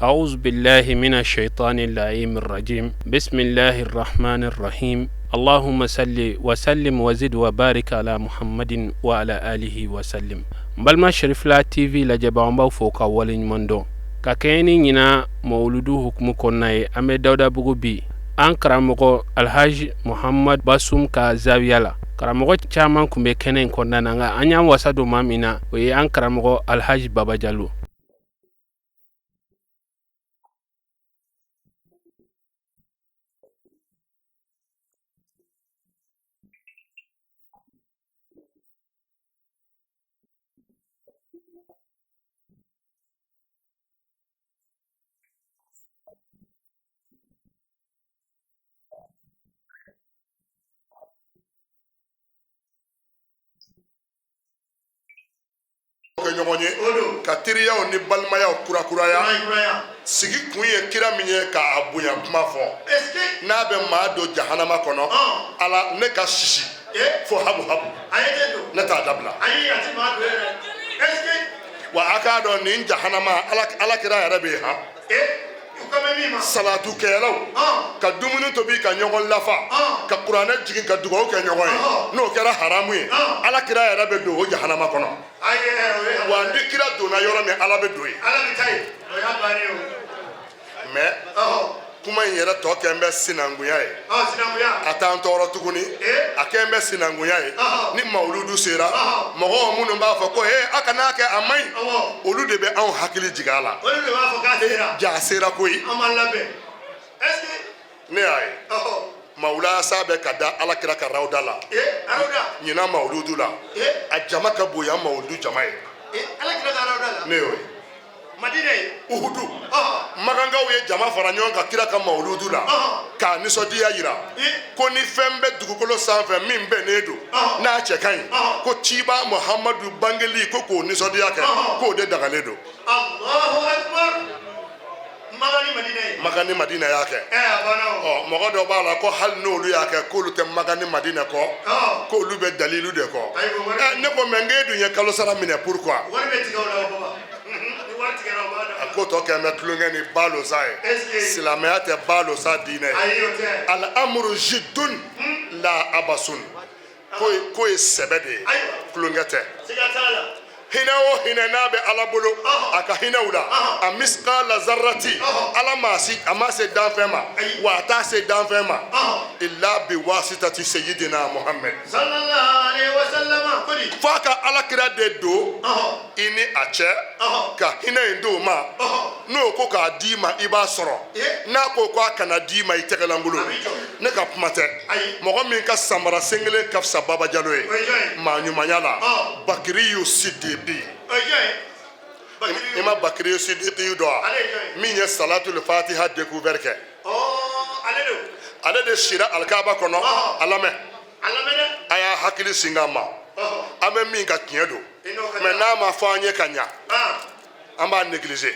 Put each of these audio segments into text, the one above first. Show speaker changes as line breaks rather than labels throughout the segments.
أعوذ بالله من الشيطان اللعين الرجيم بسم الله الرحمن الرحيم اللهم صل وسلم وزد وبارك على محمد وعلى آله وسلم. N balima Cherifla TV lajɛbagaw, an b'aw fo ka waleɲuman dɔn. Ka kɛɲɛ ni ɲinan mawuludu hukumu kɔnɔna ye, an bɛ Dawudabugu bi, an karamɔgɔ Alhaji Muhamad Basum ka zawiya la. Karamɔgɔ caman tun bɛ kɛnɛ in kɔnɔna na, nka an y'an wasa don maa min na, o ye an karamɔgɔ Alhaji Baba Jalo.
Kɛ ɲɔgɔn ye ka teriyaw ni balimayaw kurakuraya. Sigi kun ye kira min ye k'a bonya kuma fɔ, n'a bɛ maa don jahanama kɔnɔ, ala ne ka sisi fo habu habu, ne t'a dabila. Wa a k'a dɔn nin jahanama, ala kira yɛrɛ bɛ yen han. Salatu kɛlaw ka dumuni tobi ka ɲɔgɔn lafa, ka kuranɛ jigin, ka dugawu kɛ ɲɔgɔn ye, n'o kɛra haramu ye, ala kira yɛrɛ bɛ don o jahanama kɔnɔ. Wa ni kira donna yɔrɔ min, ala bɛ don yen. Mais kuma in yɛrɛ tɔ kɛn bɛ sinankunya ye, a t'an tɔɔrɔ tuguni. A kɛn bɛ sinankunya ye. Ni mawuludu sera, mɔgɔw minnu b'a fɔ ko he, a kan'a kɛ, a man ɲi, olu de bɛ anw hakili jigin a la. Ja sera koyi. Ne y'a ye mawulaya sa bɛ ka da ala kira ka rawda la ɲinan mawuludu la, a jama ka bon yan mawuludu jama ye. Ne y'o ye Uhudu, makankaw ye jama fara ɲɔgɔn kan kira ka mawuludu la k'a nisɔndiya yira ko ni fɛn bɛ dugukolo sanfɛ min bɛnnen don, n'a cɛ ka ɲi, ko ciba Muhamadu bangeli, ko k'o nisɔndiya kɛ, k'o de dagalen don. Makan ni Madina y'a kɛ. Ɔ, mɔgɔ dɔ b'a la ko hali n'olu y'a kɛ, k'olu tɛ Makan ni Madina kɔ, k'olu bɛ dalilu de kɔ. Ɛ, ne ko, mais n k'e dun ye kalo sara minɛ, pourquoi? A ko tɔ kɛ bɛ tulonkɛ ni balosa ye. Silamɛya tɛ balosa diinɛ ye. Al amuru jidun la abasun. Ko ye sɛbɛ de ye, tulonkɛ tɛ. Hinɛ o hinɛ n'a bɛ ala bolo, a ka hinɛw la, a miskala zarati, ala ma si a ma se danfɛn ma, wa a t'a se danfɛn ma illa bi wasitati sayyidina Muhammad. F'a ka ala kira de don i ni a cɛ ka hinɛ in d'o ma. N'o ko k'a d'i ma, i b'a sɔrɔ. N'a ko k'a kana d'i ma, i tɛgɛlankolon. Ne ka kuma tɛ. Mɔgɔ min ka samara sen kelen ka fisa Baba Jalo ye maa ɲumanya la, Bakiriyu Sidibi. I ma Bakiriyu Sidibi dɔn wa? Min ye salatul fatiha découvert kɛ, ale de sira alikaba kɔnɔ. A lamɛn, a y'a hakili sing'a ma. An bɛ min ka tiɲɛ don, mais n'a ma fɔ an ye ka ɲa, an b'a négliger.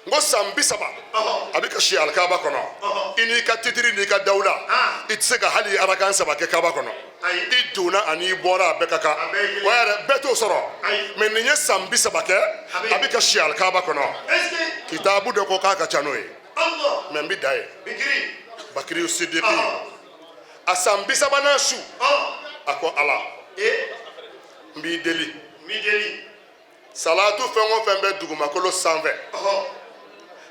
N ko san 30 a bɛ ka si alikaba kɔnɔ. I n'i ka titiri n'i ka dawula, i tɛ se ka hali arakan 3 kɛ kaba kɔnɔ. I donna ani i bɔra, a bɛɛ ka kan. O yɛrɛ bɛɛ t'o sɔrɔ. Mais nin ye san 30 kɛ, a bɛ ka si alikaba kɔnɔ. Kitabu dɔ ko k'a ka ca n'o ye, mais n bɛ da ye Bakiri Sidiki. A san 30nan su, a ko ala, n b'i deli, salatu fɛn o fɛn bɛ dugumakolo sanfɛ,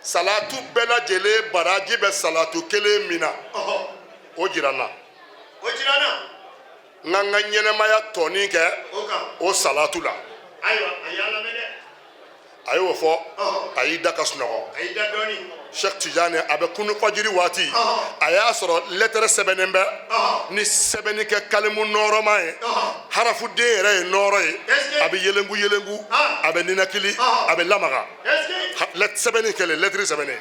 salatu bɛɛ lajɛlen baraji bɛ salatu kelen min na, o jira n na. N ka n ka ɲɛnɛmaya tɔnin kɛ o salatu la. A y'o fɔ, a y'i da ka sunɔgɔ. Cheikh Tijani, a bɛ kunu fajiri waati, a y'a sɔrɔ lɛtɛrɛ sɛbɛnnen bɛ ni sɛbɛnni kɛ kalimu nɔɔrɔma ye. Harafuden yɛrɛ ye nɔɔrɔ ye, a bɛ yelengu yelengu, a bɛ ninakili, a bɛ lamaga. Sɛbɛnni kɛlen, lɛtiri sɛbɛnnen,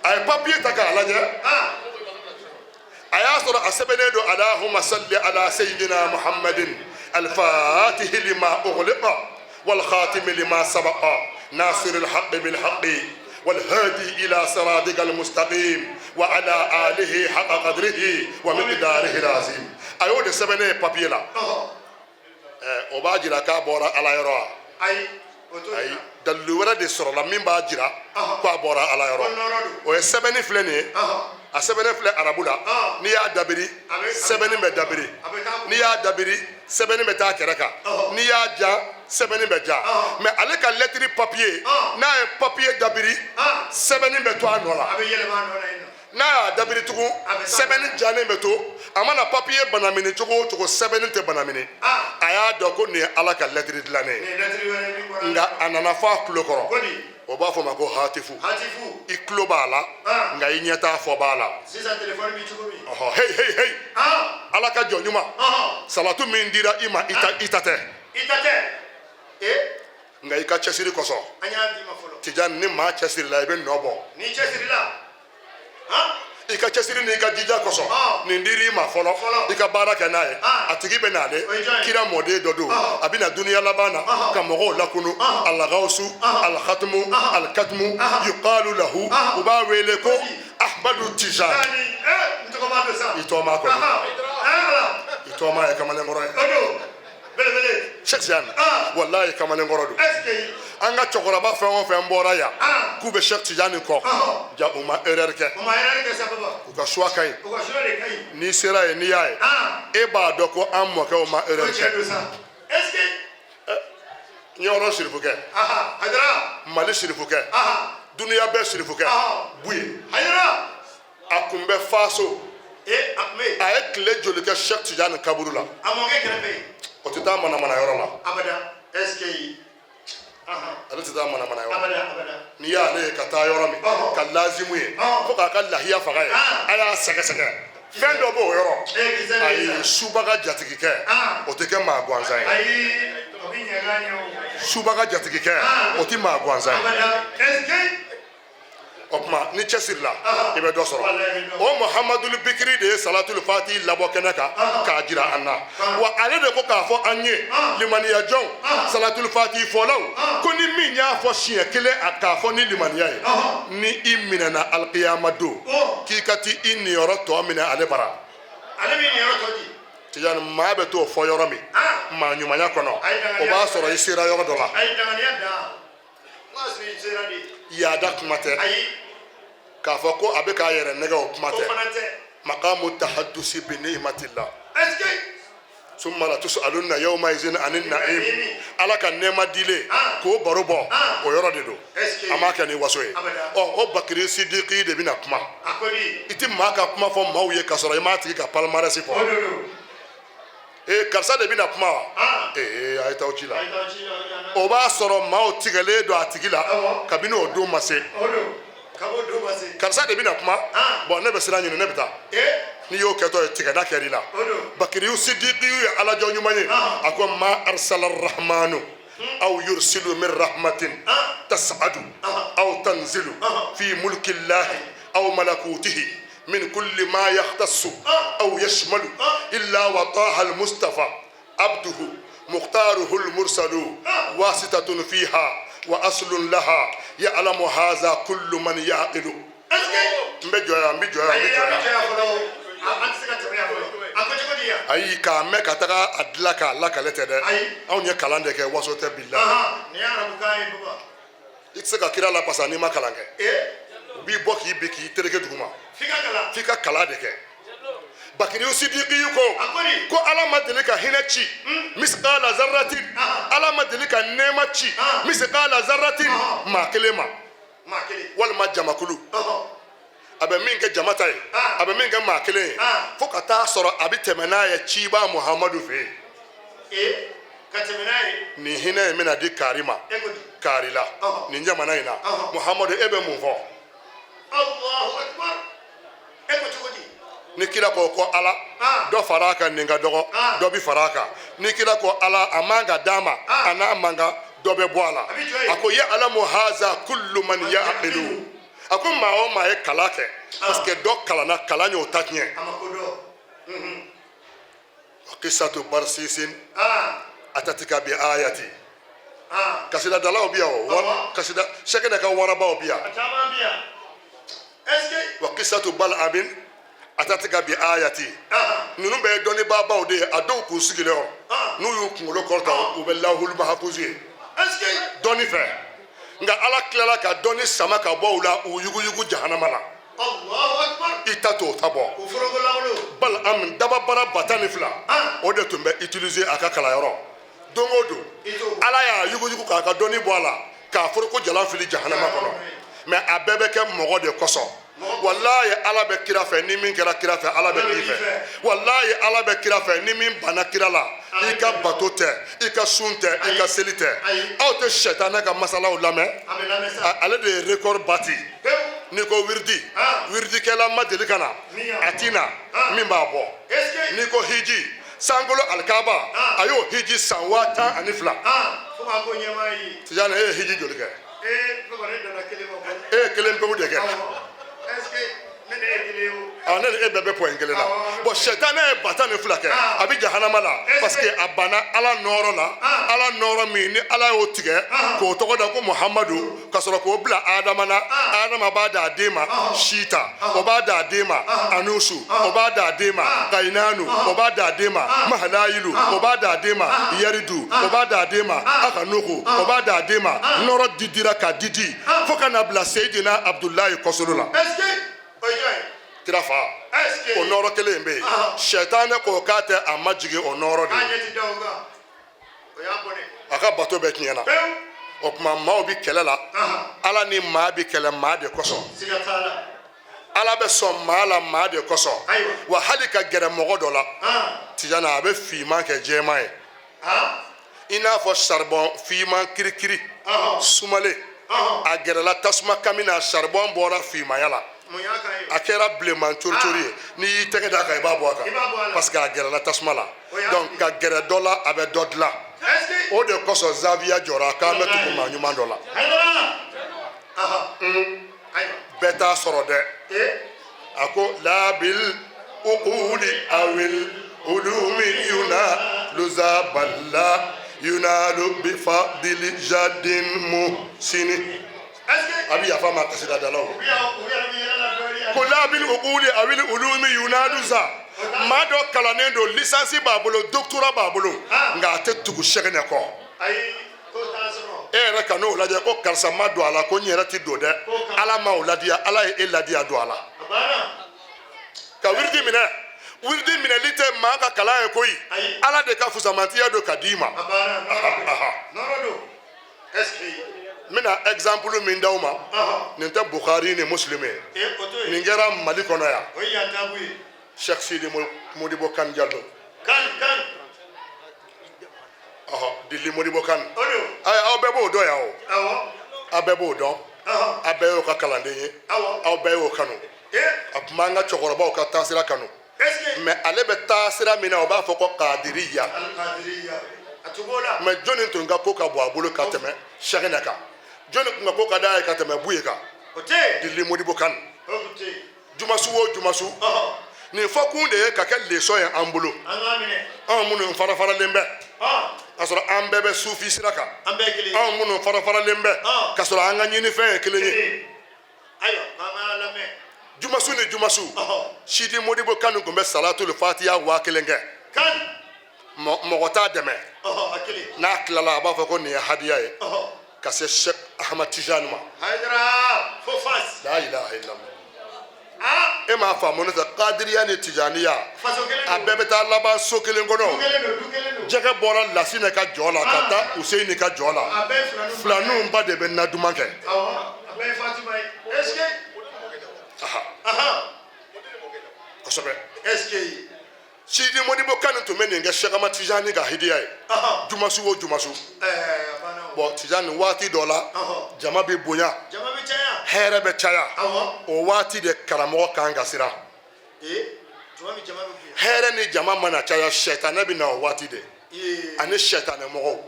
a ye papiye ta k'a lajɛ, a y'a sɔrɔ a sɛbɛnnen don: alahuma salli ala sayyidina Muhammadin alfatihi lima ughliqa wal khatimi lima sabaqa nasir alhaqqi bil haqqi والهادي إلى صراطك المستقيم وعلى آله حق قدره ومقداره العظيم. A y'o de sɛbɛnnen ye papier la. O b'a jira k'a bɔra ala yɔrɔ wa? Ayi, dalilu wɛrɛ de sɔrɔla min b'a jira ko a bɔra Ala yɔrɔ. O ye sɛbɛnni filɛ nin ye, a sɛbɛnnen filɛ arabu la. N'i y'a dabiri, sɛbɛnni bɛ dabiri. N'i y'a dabiri, sɛbɛnni bɛ taa kɛrɛ kan. N'i y'a jan, sɛbɛnni bɛ jan. Mais ale ka lɛtiri papiye, n'a ye papiye dabiri, sɛbɛnni bɛ to a nɔ la. N'a y'a dabiri tugun, sɛbɛnni jannen bɛ to. A mana papiye banamini cogo o cogo, sɛbɛnni tɛ banamini. A y'a dɔn ko nin ye Ala ka lɛtiri dilannen ye. Nka a nana fɔ a tulo kɔrɔ, o b'a fɔ ma ko hatifu. I tulo b'a la, nka i ɲɛ t'a fɔ b'a la. Ɔhɔ, hey hey hey, Ala ka jɔn ɲuman, salatu min dira i ma, i ta tɛ, nka i ka cɛsiri kosɔn. Tijani, ni maa cɛsirila, i bɛ nɔ bɔ. I ka cɛsiri n'i ka jija kosɔn, nin dir'i ma fɔlɔ, i ka baara kɛ n'a ye. A tigi bɛ n'ale kira mɔden dɔ don, a bɛ na duniya laban na ka mɔgɔw lakunu. Alagawusu alhatumu alikatumu yuqalu lahu, u b'a wele ko Ahmadu Tijani. I tɔgɔma kɔni, i tɔgɔma ye kamalenkɔrɔ ye. Cheikh Tijani, walayi, kamalenkɔrɔ don. An ka cɛkɔrɔba fɛn o fɛn bɔra yan k'u bɛ Cheikh Tijani kɔ, ja u ma erreur kɛ, u ka choix ka ɲi. N'i sera yen, n'i y'a ye, e b'a dɔn ko an mɔkɛw ma erreur kɛ. Ɲɔrɔ sirifukɛ, Mali sirifukɛ, duniya bɛɛ sirifukɛ, Buye, a kun bɛ Faso. A ye tile joli kɛ Cheikh Tijani kaburu la? O tɛ taa manamana yɔrɔ la, ale tɛ taa manamana yɔrɔ. N'i y'ale ye ka taa yɔrɔ min ka lazimu ye fo k'a ka lahiya faga ye, a y'a sɛgɛsɛgɛ, fɛn dɔ b'o yɔrɔ. Ayi, subaga jatigikɛ, o tɛ kɛ maa gansan ye. Subaga jatigikɛ, o tɛ maa gansan ye. O tuma, ni cɛsirila, i bɛ dɔ sɔrɔ. O Muhamadul Bikiri de ye salatul fati labɔ kɛnɛ kan k'a jira an na. Wa ale de ko k'a fɔ an ye, limaniya jɔnw, salatul fati fɔlaw, ko ni min y'a fɔ siɲɛ kelen, a k'a fɔ ni limaniya ye, ni i minɛna alikiyama don, k'i ka t'i niyɔrɔ tɔ minɛ ale bara. Tijani, maa bɛ t'o fɔ yɔrɔ min maa ɲumanya kɔnɔ, o b'a sɔrɔ i sera yɔrɔ dɔ la. Yaada kuma tɛ k'a fɔ ko a bɛ k'a yɛrɛ nɛgɛ, o kuma tɛ. Makamu tahadusi bi ni'matillah, summa la tusalunna yawma izin ani na'im. Ala ka nɛɛma dilen k'o baro bɔ, o yɔrɔ de don. A m'a kɛ ni waso ye. Ɔ, o Bakiri Sidiki de bɛna kuma. I tɛ maa ka kuma fɔ maaw ye k'a sɔrɔ i m'a tigi ka palmarès fɔ. Ee, karisa de bɛna kuma wa? Ee, a ye taa ci la. O b'a sɔrɔ maaw tigɛlen don a tigi la kabini o don ma se. Karisa de bɛna kuma, bɔn, ne bɛ sira ɲini, ne bɛ taa. N'i y'o kɛtɔ ye, tigɛda kɛr'i la. Bakiriyu Sidiki ye alajɔ ɲuman ye. A ko ma arsala rahmanu aw yursilu min rahmatin tas'adu aw tanzilu fi mulki llahi aw malakutihi min kulli ma yakhtassu aw yashmalu illa wa taha al-mustafa abduhu mukhtaruhu al-mursalu wasitatun fiha wa aslun laha ya'lamu hadha kullu man yaqilu. N bɛ jɔ yan, n bɛ jɔ yan, n bɛ jɔ yan. Ayi, k'a mɛn ka taga a dilan k'a lakale tɛ dɛ. Anw ye kalan de kɛ, waso tɛ, bila. I tɛ se ka kira lapasa n'i ma kalan kɛ. U b'i bɔ k'i bin, k'i tereke duguma. F'i ka kalan de kɛ. Bakiriyu Sidiki ko ko Ala ma deli ka hinɛ ci misikala zarratin, Ala ma deli ka nɛɛma ci misikala zarratin maa kelen ma walima jamakulu. A bɛ min kɛ jama ta ye, a bɛ min kɛ maa kelen ye, fo ka taa sɔrɔ a bɛ tɛmɛ n'a ye ciba Muhamadu fɛ yen. Nin hinɛ in bɛna di kari ma, kari la nin jamana in na. Muhamadu, e bɛ mun fɔ? Ni kira ko ko Ala dɔ fara a kan, nin ka dɔgɔ, dɔ bi fara a kan. Ni kira ko Ala, a man ka d'a ma, a n'a man kan, dɔ bɛ bɔ a la. A ko ya'lamu haza kullu man yaqilu. A ko maa o maa ye kalan kɛ, parce que dɔ kalanna, kalan y'o ta tiɲɛ. Wa qissatu barsisin atatika bi ayati. Kasidadalaw bi yan, o kasida sɛgɛnɛ ka warabaw bi yan. Wa qissatu bal'amin atatika bi ayati. Ninnu bɛɛ ye dɔnnibaabaw de ye. A dɔw k'u sigilen yɔrɔ, n'u y'u kunkolo kɔrɔta, u bɛ lahul mahafuzu ye. Dɔnni fɛ, nka Ala tilala ka dɔnni sama ka bɔ u la, u yuguyugu jahanama la. I ta t'o ta bɔ. Bal am dababara 12,000, o de tun bɛ utiliser a ka kalanyɔrɔ don o don. Ala y'a yuguyugu k'a ka dɔnni bɔ a la, k'a foroko jalan fili jahanama kɔnɔ. Mais a bɛɛ bɛ kɛ mɔgɔ de kosɔn. Walayi, Ala bɛ kira fɛ. Ni min kɛra kira fɛ, Ala bɛ k'i fɛ. Walayi, Ala bɛ kira fɛ. Ni min banna kira la, i ka bato tɛ, i ka sun tɛ, i ka seli tɛ. Aw tɛ sɛtanɛ ka masalaw lamɛn. Ale de ye record bati. N'i ko wiridi, wiridikɛla ma deli ka na, a ti na min b'a bɔ. N'i ko hiji, sankolo alikaba, a y'o hiji san 12,000. Tijani, e ye hiji joli kɛ? E ye kelen pewu de kɛ. A ne ni e bɛɛ bɛ point kelen na. Bon, sɛtanɛ ye 12,000 kɛ, a bɛ jahanama la, parce que a banna Ala nɔɔrɔ la. Ala nɔɔrɔ min ni Ala y'o tigɛ k'o tɔgɔ da ko Muhamadu, ka sɔrɔ k'o bila Adama na. Adama b'a d'a den ma Sita, o b'a d'a den ma Anusu, o b'a d'a den ma Kayinanu, o b'a d'a den ma Mahalayilu, o b'a d'a den ma Yaridu, o b'a d'a den ma Akanuku, o b'a d'a den ma. Nɔɔrɔ didira ka didi fo ka na bila Seyidina Abudulayi kɔsolo la, kira fa. O nɔɔrɔ kelen in bɛ yen. Sɛtanɛ ko k'a tɛ a ma jigin o nɔɔrɔ de ye, a ka bato bɛɛ tiɲɛna. O tuma maaw bɛ kɛlɛ la, Ala ni maa bɛ kɛlɛ maa de kosɔn. Ala bɛ sɔn maa la maa de kosɔn. Wa hali ka gɛrɛ mɔgɔ dɔ la, Tijani, a bɛ finman kɛ jɛman ye, i n'a fɔ saribɔn finman kirikiri sumalen. A gɛrɛla tasuma kami na, saribɔn bɔra finmanya la, a kɛra bilenman coricori ye. N'i y'i tɛgɛ d'a kan, i b'a bɔ a kan, parce que a gɛrɛla tasuma la. Donc ka gɛrɛ dɔ la, a bɛ dɔ dilan. O de kosɔn zawiya jɔra k'an bɛ tugu maa ɲuman dɔ la. Bɛɛ t'a sɔrɔ dɛ. A ko labil uquli awil ulumi yunalu zaballa yunalu bifadili jadin muhsini. A bɛ yafa ma kasidadalaw ko labil uquli awil ulumi yunalu za. Maa dɔ kalannen don, licence b'a bolo, doctorat b'a bolo, nka a tɛ tugu sɛgɛnɛ kɔ. E yɛrɛ ka n'o lajɛ ko karisa ma don a la, ko n yɛrɛ ti don dɛ. Ala ma o ladiya, Ala ye e ladiya don a la. Ka wiridi minɛ, wiridi minɛli tɛ maa ka kalan ye koyi. Ala de ka fusamantiya don ka d'i ma. N bɛna exemple min d'aw ma, nin tɛ Bukhari ni Muslim ye, nin kɛra Mali kɔnɔ yan. Cheikh Sidi Modibo Kan Jalo, ɔhɔ, Dili Modibo Kan, aw bɛɛ b'o dɔn yan o. Aw bɛɛ b'o dɔn, aw bɛɛ y'o ka kalanden ye, aw bɛɛ y'o kanu. A tun b'an ka cɛkɔrɔbaw ka taasira kanu, mais ale bɛ taasira min na, o b'a fɔ ko kadiriya. Mais jɔnni tun ka ko ka bon a bolo ka tɛmɛ Sɛkinɛ kan? Jɔnni tun ka ko ka d'a ye ka tɛmɛ Buye kan? Dili Modibo Kan. Jumasu o jumasu, nin fɔ kun de ye ka kɛ leçon ye an bolo, anw minnu farafaralen bɛ ka sɔrɔ an bɛɛ bɛ sufi sira kan, anw minnu farafaralen bɛ ka sɔrɔ an ka ɲinifɛn ye kelen ye. Jumasu ni jumasu, Sidi Modibo Kanu tun bɛ salatul fatiya 1000 kɛ. Mɔgɔ t'a dɛmɛ. N'a tilala, a b'a fɔ ko nin ye hadiya ye ka se Sheikh Ahmad Tijani ma. La ilaha illallah. E m'a faamu, ne tɛ kadiriya ni tijaniya, a bɛɛ bɛ taa laban so kelen kɔnɔ. Jɛgɛ bɔra Lasinɛ ka jɔ la ka taa Useyini ka jɔ la, filaninw ba de bɛ na duman kɛ. Kosɛbɛ. Sidi Modibo Kanu tun bɛ nin kɛ Cheikh Ahmad Tijani ka hidiya ye jumasu o jumasu. Bon, Tijani, waati dɔ la jama bɛ bonya, hɛrɛ bɛ caya. O waati de karamɔgɔ kan ka siran. Hɛrɛ ni jama mana caya, sɛtanɛ bɛ na o waati de, ani sɛtanɛ mɔgɔw.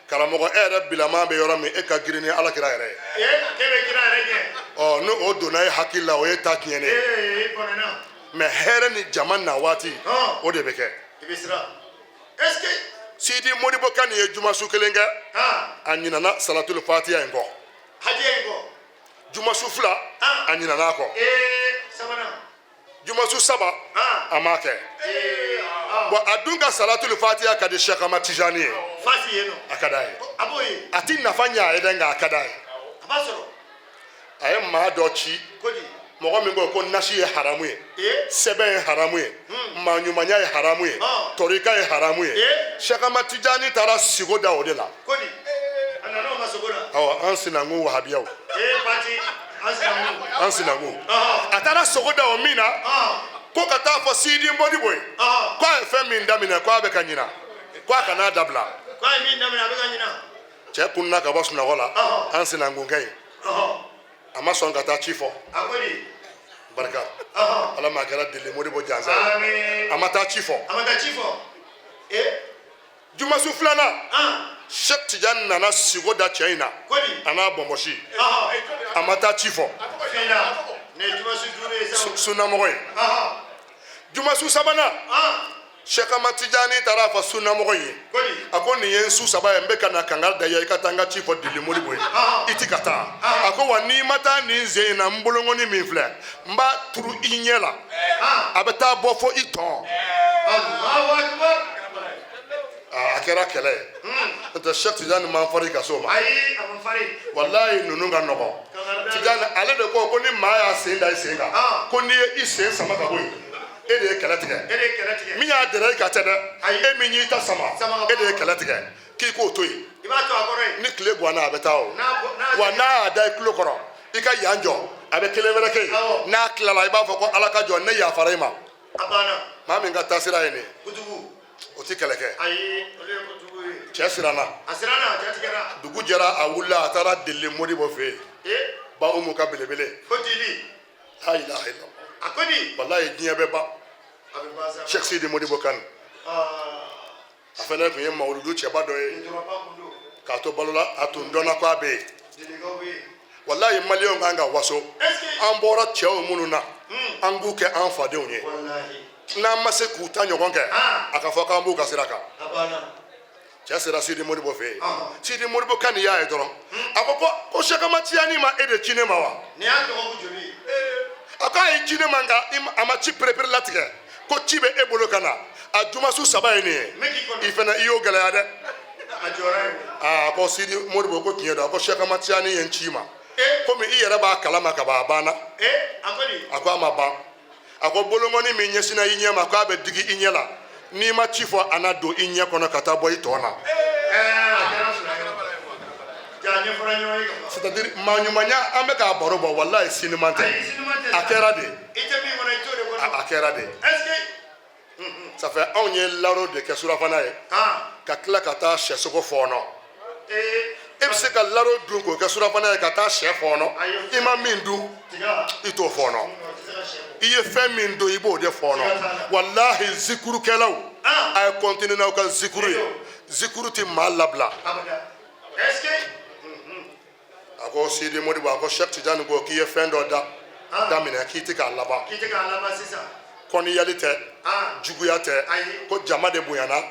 Karamɔgɔ, e yɛrɛ bilama bɛ yɔrɔ min, e ka girin ni Ala kira yɛrɛ ye. Ɔ, ni o donna e hakili la, o ye ta tiɲɛnen ye. Mais hɛrɛ ni jama na waati, o de bɛ kɛ. Sidi Modibo Kanu ye jumasu kelen kɛ, a ɲinana salatul fatiya in kɔ. Jumasu fila, a ɲinana a kɔ. Jumasu saba, a m'a kɛ. Bon, a dun ka salatul fatiha ka di Cheikh Ahmad Tijani ye.
Fasi yen nɔ.
A ka d'a ye.
A b'o ye.
A ti nafa ɲɛ a ye dɛ, nka a ka d'a ye.
A b'a sɔrɔ.
A ye maa dɔ ci.
Ko di?
Mɔgɔ min ko ko nasi ye haramu ye,
Ee.
sɛbɛn ye haramu ye, maa ɲumanya ye haramu ye, tɔrika ye haramu ye.
Ee.
Cheikh Ahmad Tijani taara sigo da o de la.
Ko di? A nana o ma sogo la.
Awɔ, an sinankun wahabiyaw.
Ee, pati an sinankun.
An sinankun. A taara sogo da o min na, ko ka taa fɔ Sidi Modibo ye ko a ye fɛn min daminɛ, ko a bɛ ka ɲina, ko a kan'a dabila.
Ko a ye min daminɛ, a bɛ ka ɲina.
Cɛ kunna ka bɔ sunɔgɔ la. An sinankunkɛ in, a ma sɔn ka taa ci fɔ.
A ko di?
Barika Ala ma, a kɛra Deli Modibo jansa ye.
Amiin.
A ma taa ci fɔ.
A ma taa ci fɔ. Ee.
Jumasu filanan, Cheikh Tidiane nana sigo da cɛ in na.
Ko di?
A n'a bɔnbɔsi. A ma taa ci fɔ.
Fina nin ye jumasu duuru ye sa.
Sunnamɔgɔ ye. Jumasu sabanan, Cheikh Ahmad Tidiane taara a fɔ sunnamɔgɔ in ye.
Ko di?
A ko nin ye n su saba ye, n bɛ ka na kangari da i ye, i ka taa n ka ci fɔ Deli Modibo ye, i ti ka taa. A ko wa n'i ma taa nin sen in na, n bolonkɔni min filɛ, n b'a turu i ɲɛ la, a bɛ taa bɔ fo i tɔn.
Allahu akbar.
A kɛra kɛlɛ ye, n'o tɛ Cheikh Tidiane man farin ka s'o ma.
Ayi, a ma farin.
Walayi, ninnu ka nɔgɔn. Tidiane ale de ko ko ni maa y'a sen da i sen kan, ko n'i ye i sen sama ka bɔ yen, e de ye kɛlɛ tigɛ.
E de ye kɛlɛ tigɛ.
Min y'a dɛrɛ i ka tɛ dɛ.
Ayi.
E min y'i ta sama,
Sama ka bɔ.
e de ye kɛlɛ tigɛ, k'i k'o to yen.
I b'a to a kɔrɔ yen.
Ni tile ganna, a bɛ taa o.
N'a bɔ- n'a
Wa n'a y'a da i tulo kɔrɔ, i ka yan jɔ, a bɛ kelen wɛrɛ kɛ yen. N'a tilala, i b'a fɔ ko Ala ka jɔ, ne yafara i ma.
A banna.
Maa min ka taasira ye nin ye,
Kojugu.
o ti kɛlɛ kɛ.
Ayi, olu ye kojugu ye.
Cɛ siranna.
A siranna, a jatigɛra.
Dugu jɛra, a wulila, a taara Deli Modibo fɛ yen.
Ee.
Ba Umu ka belebele.
Ko dili.
La ilaha illallah.
A ko di?
Walayi, diɲɛ bɛ ban.
A bɛ ban sa.
Cheikh Sidi Modibo Kane, a fana tun ye mawuludu cɛba dɔ ye.
Nturaba kun don.
K'a to balola, a tun dɔnna ko a bɛ yen.
Jelikaw bɛ yen.
Walayi, maliyɛnw kan ka waso.
Est-ce que
An bɔra cɛw minnu na, an k'u kɛ an fadenw ye.
Walahi.
N'an ma se k'u ta ɲɔgɔn kɛ, a ka fɔ k'an b'u ka sira kan.
A banna.
Cɛ sera Sidi Modibo fɛ yen. Sidi Modibo Kane y'a ye dɔrɔn, a ko ko Cheikh Ahmad Tijani ma e de ci ne ma wa?
Nin y'a dɔgɔkun joli ye?
A ko a ye ci ne ma, nka a ma ci perepere latigɛ ko ci bɛ e bolo ka na. A jumasu saba ye nin ye.
N bɛ k'i kɔnɔ.
I fana, i y'o gɛlɛya dɛ.
A jɔra yen.
Aa, ko Sidi Modibo ko tiɲɛ don. A ko Cheikh Ahmad Tijani ye n ci ma.
Ee.
Komi i yɛrɛ b'a kalama ka ban, a banna.
Ee, a ko di?
A ko a ma ban. A ko bolonkɔni min ɲɛsinna i ɲɛ ma, k'a bɛ digi i ɲɛ la, n'i ma ci fɔ, a na don i ɲɛ kɔnɔ ka taa bɔ i tɔ na.
Ɛɛ, a kɛra fila ye. Ja ɲɛfɔra ɲɔgɔn ye ka ban.
C'est à dire, maa ɲumanya, an bɛ k'a baro bɔ, walayi, siniman tɛ.
Ayi, siniman tɛ.
A kɛra de.
I tɛ min kɔnɔ, i t'o de kɔnɔ.
A kɛra de.
Est-ce que
Ça fait anw ye laro de kɛ surafana ye, ka tila ka taa sɛsogo fɔɔnɔ.
Ee.
E bɛ se ka laro dun k'o kɛ surafana ye, ka taa sɛ fɔɔnɔ?
Ayi.
I ma min dun,
Tiga.
i t'o fɔɔnɔ.
O tɛ se ka sɛ bɔ.
I ye fɛn min dun, i b'o de fɔɔnɔ. Walahi, zikurukɛlaw, a ye continuer n'aw ka zikuru ye. Zikuru tɛ maa labila.
Abada. Est-ce que
A ko Sidi Modibo, a ko Cheikh Tidiane ko k'i ye fɛn dɔ da daminɛ, k'i tɛ k'a laban.
K'i tɛ k'a laban sisan.
Kɔniyali tɛ, juguya tɛ.
Ayi.
Ko jama de bonyana,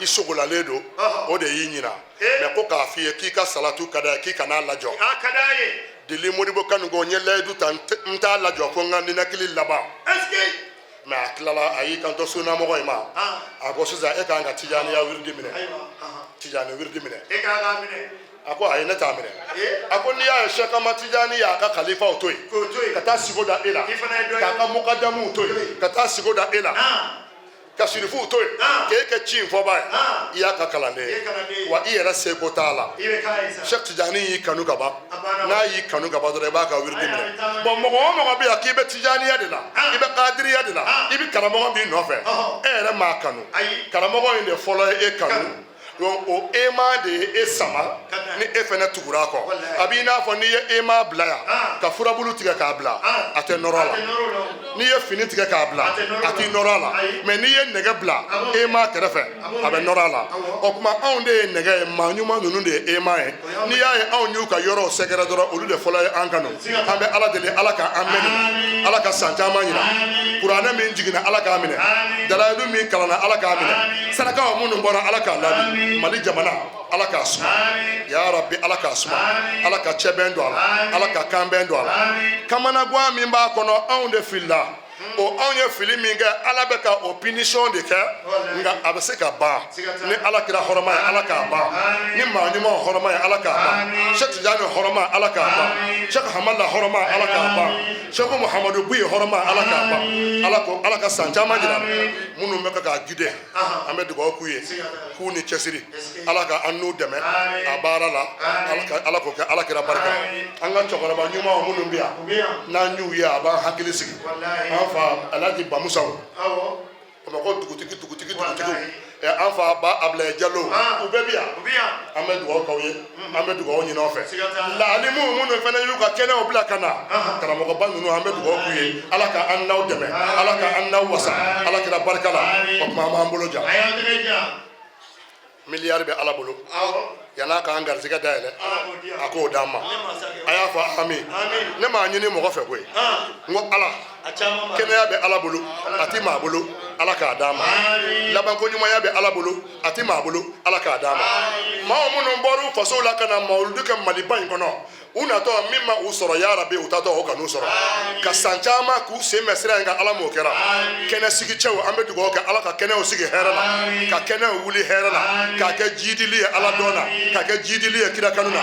i sogolalen don, o de y'i ɲina. Mais ko k'a f'i ye k'i ka salatu ka d'a ye, k'i kan'a lajɔ.
A ka d'a ye.
Deli Modibo Kane ko n ye layidu ta, n t'a lajɔ fo n ka ninakili laban.
Est-ce que
Mais a tilala, a y'i kanto sunnamɔgɔ in ma. A ko sisan e kan ka tijaniya wiridi minɛ.
Ayiwa.
Tijani wiridi minɛ.
E k'a k'a minɛ.
A ko ayi, ne t'a minɛ.
Ee.
A ko n'i y'a ye Cheikh Ahmad Tijani y'a ka kalifaw to yen,
K'o to yen.
ka taa sigo da e la,
I fana ye dɔ ye.
k'a ka mukadamuw to yen, ka taa sigo da e la, ka sirifuw to yen, k'e kɛ ci in fɔba ye, i y'a ka kalanden
I ye kalanden
ye
ye.
wa i yɛrɛ seko t'a la.
I bɛ k'a ye sa.
Cheikh Tijani y'i kanu ka ban.
A banna.
N'a y'i kanu ka ban dɔrɔn, i b'a ka wiridi
Ayi, a bɛ
minɛ.
taa.
Bon, mɔgɔ o mɔgɔ bɛ yan k'i bɛ tijaniya de la, i bɛ kadiriya de la, i bɛ karamɔgɔ min nɔfɛ, e yɛrɛ m'a kanu.
Ayi.
Karamɔgɔ in de fɔlɔ ye e kanu.
Kanu.
Donc o ema de ye e sama
Ka na.
ni e fɛnɛ tugura a kɔ.
Walayi.
A b'i n'a fɔ n'i ye ema bila yan, ka furabulu tigɛ k'a bila, a tɛ nɔrɔ a
A
la.
tɛ nɔrɔ o la o.
N'i ye fini tigɛ k'a bila,
A tɛ nɔrɔ
a t'i nɔrɔ a la.
Ayi.
Mais n'i ye nɛgɛ bila
A b'o
ema kɛrɛfɛ,
A b'o
a bɛ
minɛ.
nɔrɔ a la.
Awɔ.
O tuma, anw de ye nɛgɛ ye, maa ɲuman ninnu de ye ema ye.
y'anw
N'i y'a ye anw y'u ka yɔrɔw sɛgɛrɛ dɔrɔn, olu de fɔlɔ ye an kanu.
Siga t'a
An bɛ Ala deli, Ala ka an mɛn nin
Amiin.
na. Ala ka san caman yira.
Amiin.
Kuranɛ min jiginna, Ala k'a minɛ.
Amiin.
Dalayilu min kalanna, Ala k'a minɛ.
Amiin.
Sarakaw minnu bɔra, Ala k'a laabi.
Amiin.
Mali jamana, Ala k'a suma.
Amiin.
Ya Rabbi, Ala k'a suma.
Amiin.
Ala ka cɛbɛn don a la.
Amiin.
Ala ka kanbɛn don a la.
Amiin.
Kamanagan min b'a kɔnɔ, anw de filila. O anw ye fili min kɛ, Ala bɛ ka o punition de kɛ, nka a bɛ se ka ban ni Ala kira hɔrɔma ye, Ala k'a ban ni maa ɲuman hɔrɔma ye, Ala k'a ban Cheikh Tijani hɔrɔma, Ala k'a ban Cheikh Hamala hɔrɔma, Ala k'a ban Cheikh Muhamadu Buye hɔrɔma, Ala k'a ban. Ala ko Ala ka san caman jira minnu bɛ ka k'a guider, an bɛ dugawu k'u ye k'u ni cɛsiri, Ala ka an n'u dɛmɛ a baara la, Ala k'o kɛ Ala kira barika. An ka cɛkɔrɔba ɲumanw minnu bɛ yan, n'an y'u ye, a b'an hakili sigi. An fa Alhaji Bamusaw, Bamakɔ dugutigi, dugutigi, dugutigiw, an fa ba Abulaye Jalo, u bɛɛ bɛ yan. An bɛ dugawu k'aw ye, an bɛ dugawu ɲini aw fɛ. Laalimu minnu fana y'u ka kɛnɛw bila ka na, karamɔgɔba ninnu, an bɛ dugawu k'u ye, Ala ka an n'aw dɛmɛ, Ala ka an n'aw wasa, Ala kira barika la. O tuma an b'an bolo jan. Miliyari bɛ Ala bolo, yann'a k'an garisɛgɛ dayɛlɛ, a k'o d'an ma. A y'a fɔ ami. Ne m'a ɲini mɔgɔ fɛ koyi, n ko Ala. Kɛnɛya bɛ Ala bolo, a ti maa bolo, Ala k'a d'an ma. Labanko ɲumanya bɛ Ala bolo, a ti maa bolo, Ala k'a d'an ma. Maa minnu bɔra u fasow la ka na mawuludu kɛ Maliba in kɔnɔ, u natɔ min ma u sɔrɔ, yarabi u tatɔ o kan'u sɔrɔ, ka san caman k'u sen mɛn sira in kan, Ala m'o kɛra. Kɛnɛ sigi cɛw, an bɛ dugawu kɛ, Ala ka kɛnɛw sigi hɛrɛ la, ka kɛnɛw wuli hɛrɛ la, k'a kɛ jidili ye Ala dɔn na, k'a kɛ jidili ye kira kanu na.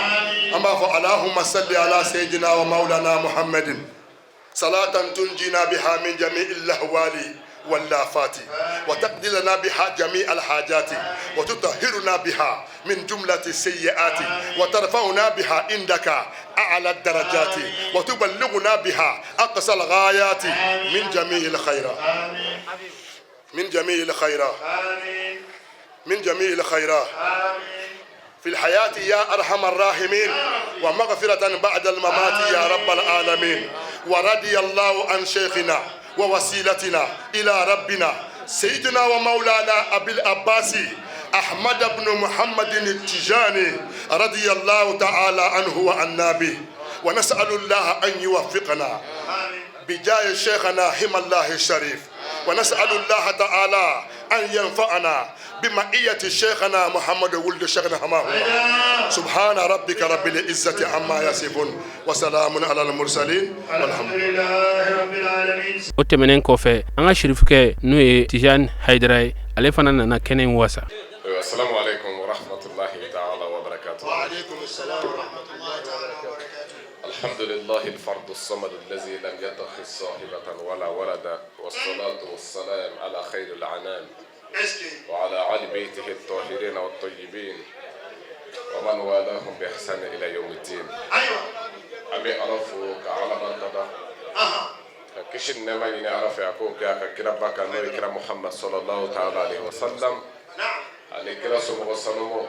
An b'a fɔ alahuma salli ala sayyidina wa maulana Muhammadin salatan tunjina biha min jami'il lahwali واللافات، وتقضي لنا بها جميع الحاجات، وتطهرنا بها من جملة السيئات، وترفعنا بها عندك أعلى الدرجات، وتبلغنا بها أقصى الغايات من جميع الخيرات، من جميع الخيرات، من جميع الخيرات في الحياة يا أرحم الراحمين، ومغفرة بعد الممات يا رب العالمين. ورضي الله عن شيخنا ووسيلتنا إلى ربنا سيدنا ومولانا أبي العباس أحمد بن محمد التجاني رضي الله تعالى عنه وعنا به. ونسأل الله أن يوفقنا بجاه شيخنا حمى الله الشريف، ونسأل الله تعالى أن ينفعنا بمعية شيخنا محمد ولد شيخنا حماه الله. سبحان ربك رب العزة عما يصفون وسلام على المرسلين والحمد
لله رب العالمين.
O tɛmɛnen kɔfɛ, an ka sirifukɛ, n'o ye Tijani Hayidara ye, ale fana nana kɛnɛ in wasa.
السلام عليكم ورحمة الله تعالى وبركاته.
وعليكم السلام ورحمة الله تعالى وبركاته.
الحمد لله الفرد الصمد الذي لم يتخذ صاحبة ولا ولدا، والصلاة والسلام على خير الأنام وعلى آل بيته الطاهرين والطيبين ومن والاهم بإحسان إلى يوم الدين. An bɛ Ala fo ka Ala barika da, ka kisi ni nɛɛma ɲini Ala fɛ a k'o kɛ a ka kiraba kan, n'o ye kira Muhammad sallallahu ta'ala alaihi wa sallam, ani kira somɔgɔ sanumaw,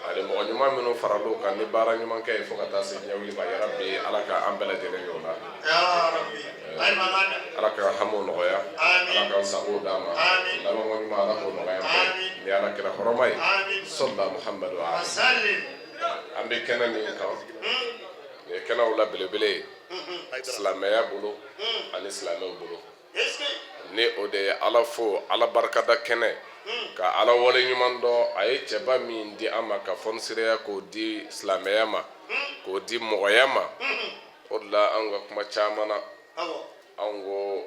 ani mɔgɔ ɲuman minnu faral'o kan ni baara ɲuman kɛ ye fo ka taa se diɲɛ wuli ma. Yarabi, Ala ka an bɛɛ lajɛlen y'o la.
يا ربي أيوة معنا.
Ala ka hamiw nɔgɔya.
Amin.
Ala k'an sago d'an ma.
Amin.
Labanko ɲuman, Ala k'o nɔgɔya an bɛɛ.
Amin.
Ni Ala kira hɔrɔma ye.
Amin.
Sɔlla Muhammadu alayhi.
وسلم.
An bɛ kɛnɛ min kan, nin ye kɛnɛw la belebele ye silamɛya bolo ani silamɛw bolo, ni o de ye Ala fo, Ala barikada kɛnɛ, ka Ala wale ɲuman dɔn a ye cɛba min di an ma ka fɔnisireya k'o di silamɛya ma, k'o di mɔgɔya ma. O de la an ka kuma caman na, anw ko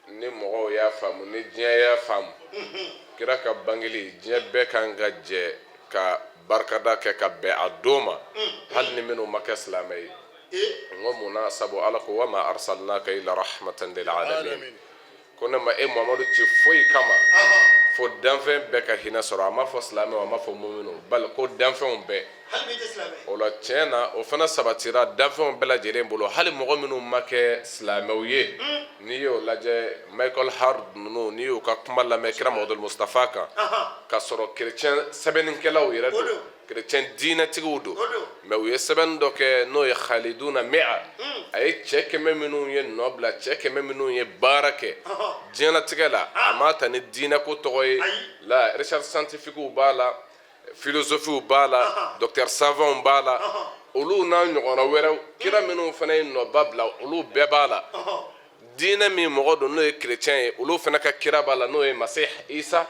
ni mɔgɔw y'a faamu, ni diɲɛ y'a faamu, kira ka bangeli, diɲɛ bɛɛ kan ka jɛ ka barikada kɛ ka bɛn a don ma, hali ni minnu ma kɛ silamɛ ye. N ko mun na? Sabu Ala ko wa ma arsalnaka illa rahmatan lil alamin, ko ne ma e Muhamadu ci foyi kama fo danfɛn bɛɛ ka hinɛ sɔrɔ. A ma fɔ silamɛw, a ma fɔ muminu, bali ko danfɛnw bɛɛ. O la tiɲɛ na, o fana sabatira danfɛnw bɛɛ lajɛlen bolo, hali mɔgɔ minnu ma kɛ silamɛw ye. N'i y'o lajɛ, Michael Hart ninnu, n'i y'u ka kuma lamɛn kira Mamadu Mustafa kan, k'a sɔrɔ kerecɛn sɛbɛnnikɛlaw yɛrɛ don, kerecɛn diinɛtigiw don, mais u ye sɛbɛnni dɔ kɛ, n'o ye Khaliduna Mia, a ye cɛ 100 minnu ye nɔ bila, cɛ 100 minnu ye baara kɛ diɲɛlatigɛ la, a m'a ta ni diinɛko tɔgɔ ye. La recherche scientifique b'a la, philosophe b'a la, docteur savant b'a la, olu n'a ɲɔgɔnna wɛrɛw, kira minnu fana ye nɔba bila, olu bɛɛ b'a la. Diinɛ min mɔgɔ don, n'o ye chrétien ye, olu fana ka kira b'a la, n'o ye Masih Isa,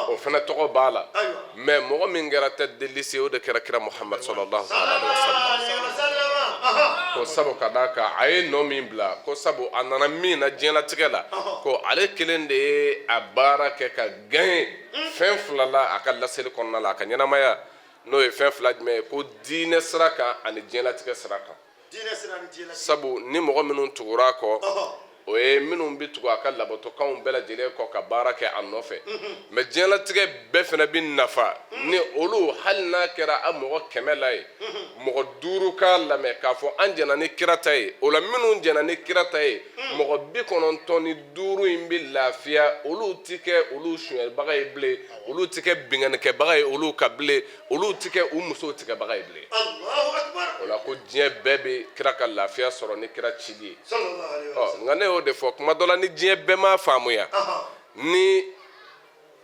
o fana tɔgɔ b'a la. Mais mɔgɔ min kɛra tête de liste, o de kɛra kira Muhammad sallallahu alaihi wa sallam. Ko sabu ka d'a kan a ye nɔ min bila, ko sabu a nana min na diɲɛlatigɛ la, ko ale kelen de ye a baara kɛ ka gagner fɛn fila la a ka laseli kɔnɔna la, a ka ɲɛnamaya. N'o ye fɛn fila jumɛn ye? Ko diinɛ sira kan ani diɲɛlatigɛ sira kan. Sabu ni mɔgɔ minnu tugura a kɔ, o ye minnu bɛ tugu a ka labatokanw bɛɛ lajɛlen kɔ ka baara kɛ a nɔfɛ. Mais diɲɛlatigɛ bɛɛ fana bɛ nafa ni olu, hali n'a kɛra a mɔgɔ 100 la ye, mɔgɔ 5 k'a lamɛn k'a fɔ an jɛnna ni kira ta ye. O la, minnu jɛnna ni kira ta ye, mɔgɔ 95 in bɛ lafiya. Olu ti kɛ olu sonyɛlibaga ye bilen, olu ti kɛ binkannikɛbaga ye olu kan bilen, olu ti kɛ u musow tigɛbaga ye bilen. O la, ko diɲɛ bɛɛ bɛ kira ka lafiya sɔrɔ ni kira cili ye. Ɔ, nka ne y'o de fɔ kuma dɔ la, ni diɲɛ bɛɛ m'a faamuya, ni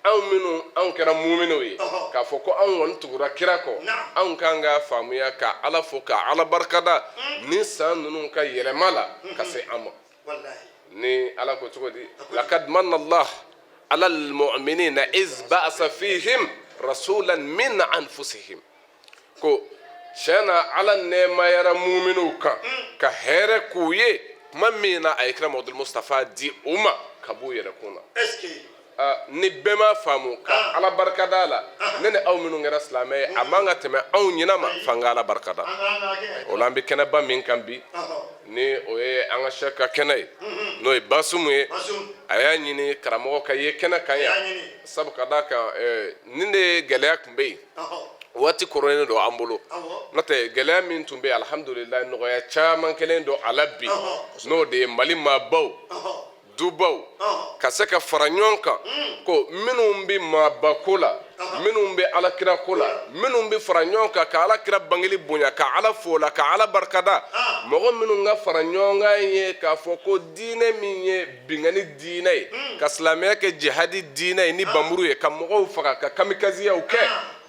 anw minnu anw kɛra muminw ye k'a fɔ ko anw kɔni tugura kira kɔ, anw kan k'a faamuya ka Ala fo, ka Ala barikada ni san ninnu ka yɛlɛma la ka se an ma. Ni Ala ko cogo di? Lakad manna Allah ala almu'minina iz ba'asa fihim rasulan min anfusihim. Ko tiɲɛ na, Ala nɛɛmayara muminw kan ka hɛrɛ k'u ye tuma min na a ye kira Mamadu Mustafa di u ma ka b'u yɛrɛ kun na. Ni bɛɛ m'a faamu ka Ala barika da la, ne ni aw minnu kɛra silamɛ ye, a man ka tɛmɛ anw ɲɛna ma f'an ka Ala barika da. O la, an bɛ kɛnɛba min kan bi, ni o ye an ka sɛki ka kɛnɛ ye, n'o ye Basumu ye, a y'a ɲini karamɔgɔ ka ye kɛnɛ kan yan, sabu ka d'a kan nin de ye gɛlɛya tun bɛ yen, waati koronnen don an bolo. N'o tɛ, gɛlɛya min tun bɛ yen, alihamudulilayi, nɔgɔya caman kɛlen don a la bi, n'o de ye Mali maabaw, dubaw ka se ka fara ɲɔgɔn kan, ko minnu bɛ maaba ko la, minnu bɛ alakira ko la, minnu bɛ fara ɲɔgɔn kan ka alakira bangeli bonya, ka Ala fo la, ka Ala barikada. Mɔgɔ minnu ka fara ɲɔgɔn kan ye k'a fɔ ko diinɛ min ye binkanni diinɛ ye, ka silamɛya kɛ jihadi diinɛ ye ni bamuru ye, ka mɔgɔw faga, ka kamikaziyaw kɛ,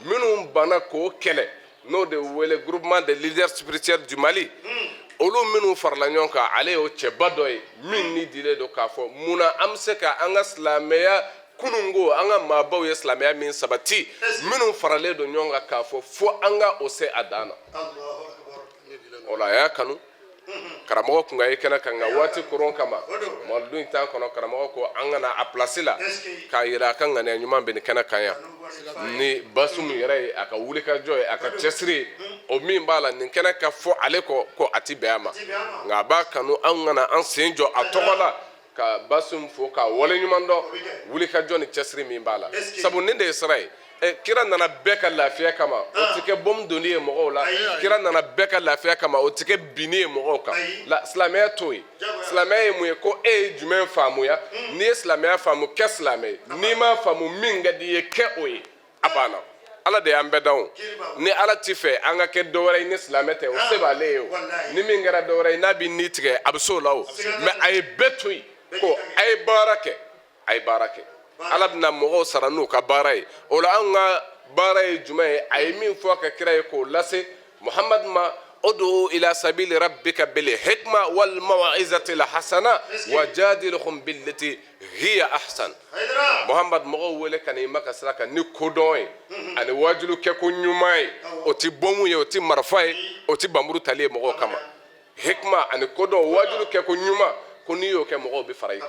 minnu banna k'o kɛlɛ, n'o de wele Groupement des leaders spirituels du Mali, olu minnu farala ɲɔgɔn kan, ale y'o cɛba dɔ ye min ni dilen don k'a fɔ mun na an bɛ se ka an ka silamɛya kununko, an ka maabaw ye silamɛya min sabati, minnu faralen don ɲɔgɔn kan k'a fɔ fo an ka o se a dan na. O la, a y'a kanu karamɔgɔ kun ka ye kɛnɛ kan, nka waati koron kama, mawuludu in t'an kɔnɔ. Karamɔgɔ ko an ka na a place la k'a yira a ka ŋaniya ɲuman bɛ nin kɛnɛ kan yan, ni Basumu yɛrɛ ye, a ka wulikajɔ ye, a ka cɛsiri ye, o min b'a la nin kɛnɛ ka fɔ ale kɔ, ko a ti bɛn a ma, nka a b'a kanu an ka na an sen jɔ a tɔgɔ la ka Basum fo k'a waleɲuman dɔn wulikajɔ ni cɛsiri min b'a la, sabu nin de ye sira ye. Kira nana bɛɛ ka lafiya kama, o tɛ kɛ bɔmu donni ye mɔgɔw la. Kira nana bɛɛ ka lafiya kama, o tɛ kɛ binni ye mɔgɔw kan la. Silamɛya t'o ye. Silamɛya ye mun ye? Ko e ye jumɛn faamuya? N'i ye silamɛya faamu, kɛ silamɛ ye. N'i m'a faamu, min ka di i ye, kɛ o ye, a banna. Ala de y'an bɛɛ dan. O ni Ala ti fɛ an ka kɛ dɔ wɛrɛ ye ni silamɛ tɛ, o se b'ale ye. O ni min kɛra dɔ wɛrɛ ye, n'a b'i ni tigɛ, a bɛ s'o la. O mais a ye bɛɛ to yen ko a ye baara kɛ, a ye baara kɛ, Ala bɛna mɔgɔw sara n'u ka baara ye. O la, anw ka baara ye jumɛn ye? A ye min fɔ a ka kira ye k'o lase Muhamadu ma: udu ila sabili rabbika bil hikma wal maw'izati al hasana wajadilhum billati hiya ahsan. Muhamadu, mɔgɔw wele ka na i ma ka sira kan ni kodɔn ye ani waajulu kɛko ɲuman ye. O ti bɔmu ye, o ti marifa ye, o ti bamuru tali ye mɔgɔw kama. Hikma ani kodɔn, waajulu kɛko ɲuman, ko n'i y'o kɛ, mɔgɔw bɛ fara i kan.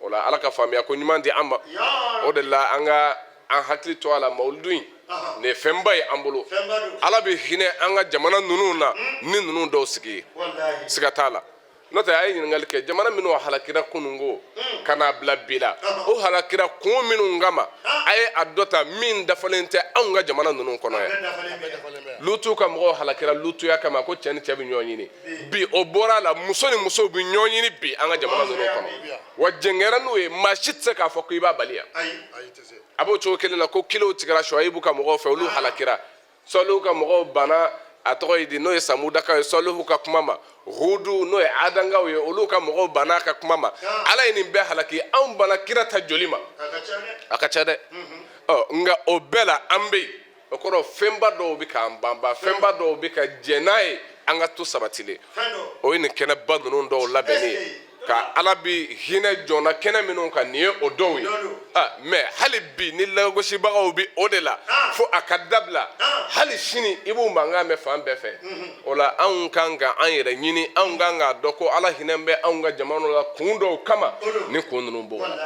O la, Ala ka faamuya ko ɲuman di an ma. O de la, an ka an hakili to a la, mawuludu in nin ye fɛnba ye an bolo. Ala bɛ hinɛ an ka jamana ninnu na ni ninnu dɔw sigi ye, siga t'a la. N'o tɛ, a ye ɲininkali kɛ, jamana minnu halakira kununko ka n'a bila bi la, o halakira kun minnu kama, a ye a dɔ ta min dafalen tɛ anw ka jamana ninnu kɔnɔ yan. Lutu ka mɔgɔw halakira lutuya kama, ko cɛ ni cɛ bɛ ɲɔgɔn ɲini. Bi, o bɔra a la, muso ni musow bɛ ɲɔgɔn ɲini bi an ka jamana ninnu kɔnɔ. Wa jɛn kɛra n'o ye, maa si tɛ se k'a fɔ ko i b'a bali yan. A b'o cogo kelen na, ko kilew tigɛra Suwayibu ka mɔgɔw fɛ, olu halakira. Sɔlihu ka mɔgɔw banna, a tɔgɔ ye di, n'o ye Samudakaw ye, Sɔlihu ka kuma ma. Hudu, n'o ye Adankaw ye, olu ka mɔgɔw banna a ka kuma ma. Ala ye nin bɛɛ halaki. Anw banna kira ta joli ma? A ka ca dɛ. Ɔ, nka o bɛɛ la, an bɛ yen. O kɔrɔ, fɛnba dɔw bɛ k'an banba, fɛnba dɔw bɛ ka jɛn n'a ye an ka to sabatilen. O ye nin kɛnɛba ninnu dɔw labɛnni ye. Ka Ala bi hinɛ jɔn na kɛnɛ minnu kan, nin ye o dɔw ye. Mais hali bi ni lagosibagaw bi o de la fo a ka dabila. Hali sini i b'u mankan mɛn fan bɛɛ fɛ. O la anw kan ka an yɛrɛ ɲini, anw kan k'a dɔn ko Ala hinɛ bɛ anw ka jamana la kun dɔw kama, ni kun ninnu b'o la.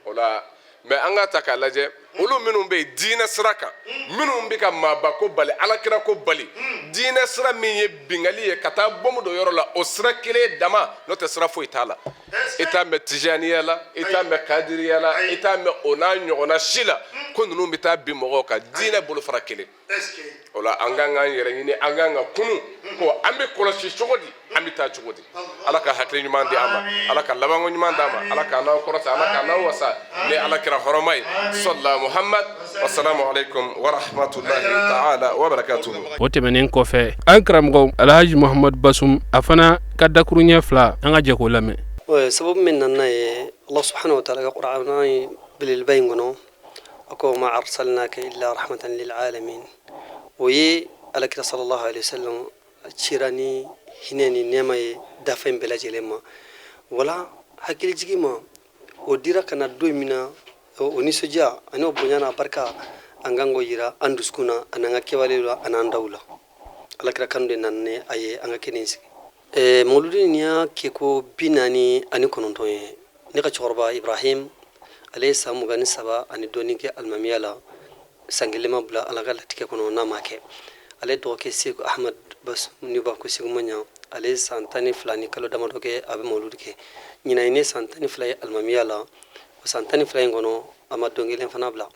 O la, mais an ka ta k'a lajɛ, olu minnu bɛ yen diinɛ sira kan, minnu bɛ ka maaba ko bali, alakira ko bali, diinɛ sira min ye bingali ye ka taa bɔmu don yɔrɔ la, o sira kelen dama, n'o tɛ sira foyi t'a la. I t'a mɛn tijaniya la, i t'a mɛn kadiriya la, i t'a mɛn o n'a ɲɔgɔnna si la ko ninnu bɛ taa bin mɔgɔw kan diinɛ bolofara kelen. O la an kan k'an yɛrɛ ɲini, an kan ka kunu ko an bɛ kɔlɔsi cogo di, an bɛ taa cogo di. Ala ka hakili ɲuman di an ma, Ala ka labanko ɲuman d'an ma, Ala k'an n'aw kɔrɔta, Ala k'an n'aw wasa ni Ala kira hɔrɔma ye. Sɔla Muhammad, wasalamu alaikum wa rahmatullahi ta'ala wa barakatuhu.
O tɛmɛnen kɔfɛ, an karamɔgɔ Alhaji Muhamadu Basum, a fana ka dakuruɲɛ fila, an ka jɛ k'o lamɛn.
Sababu min nana ye, Allah subhanahu wa ta'ala ka Qur'ana belebeleba in kɔnɔ, a ko ma arsalnaka illa rahmatan lil alamin. O ye alakira sallallahu alaihi wasallam cira ni hinɛ ni nɛɛma ye dafɛn bɛɛ lajɛlen ma. Wala hakilijigi ma, o dira ka na don min na, o nisɔndiya ani o bonya n'a barika, an kan k'o yira an dusukun na, ani an ka kɛwale la, ani an daw la. Alakira kanu de nana ni a ye an ka kɛnɛ in sigi. Mawuludi nin y'a kɛ ko 49 ye. Ne ka cɛkɔrɔba Ibrahim, ale ye san 23 ani dɔɔnin kɛ alimamiya la, san kelen ma bila Ala ka latigɛ kɔnɔ n'a ma kɛ. Ale dɔgɔkɛ Seku Ahmad Basum, ni b'a ko Seku Maɲa, ale ye san 12 ni kalo damadɔ kɛ a bɛ mawuludi kɛ. Ɲinan ye ne san 12 ye alimamiya la. O san 12 in kɔnɔ, a ma don kelen fana bila.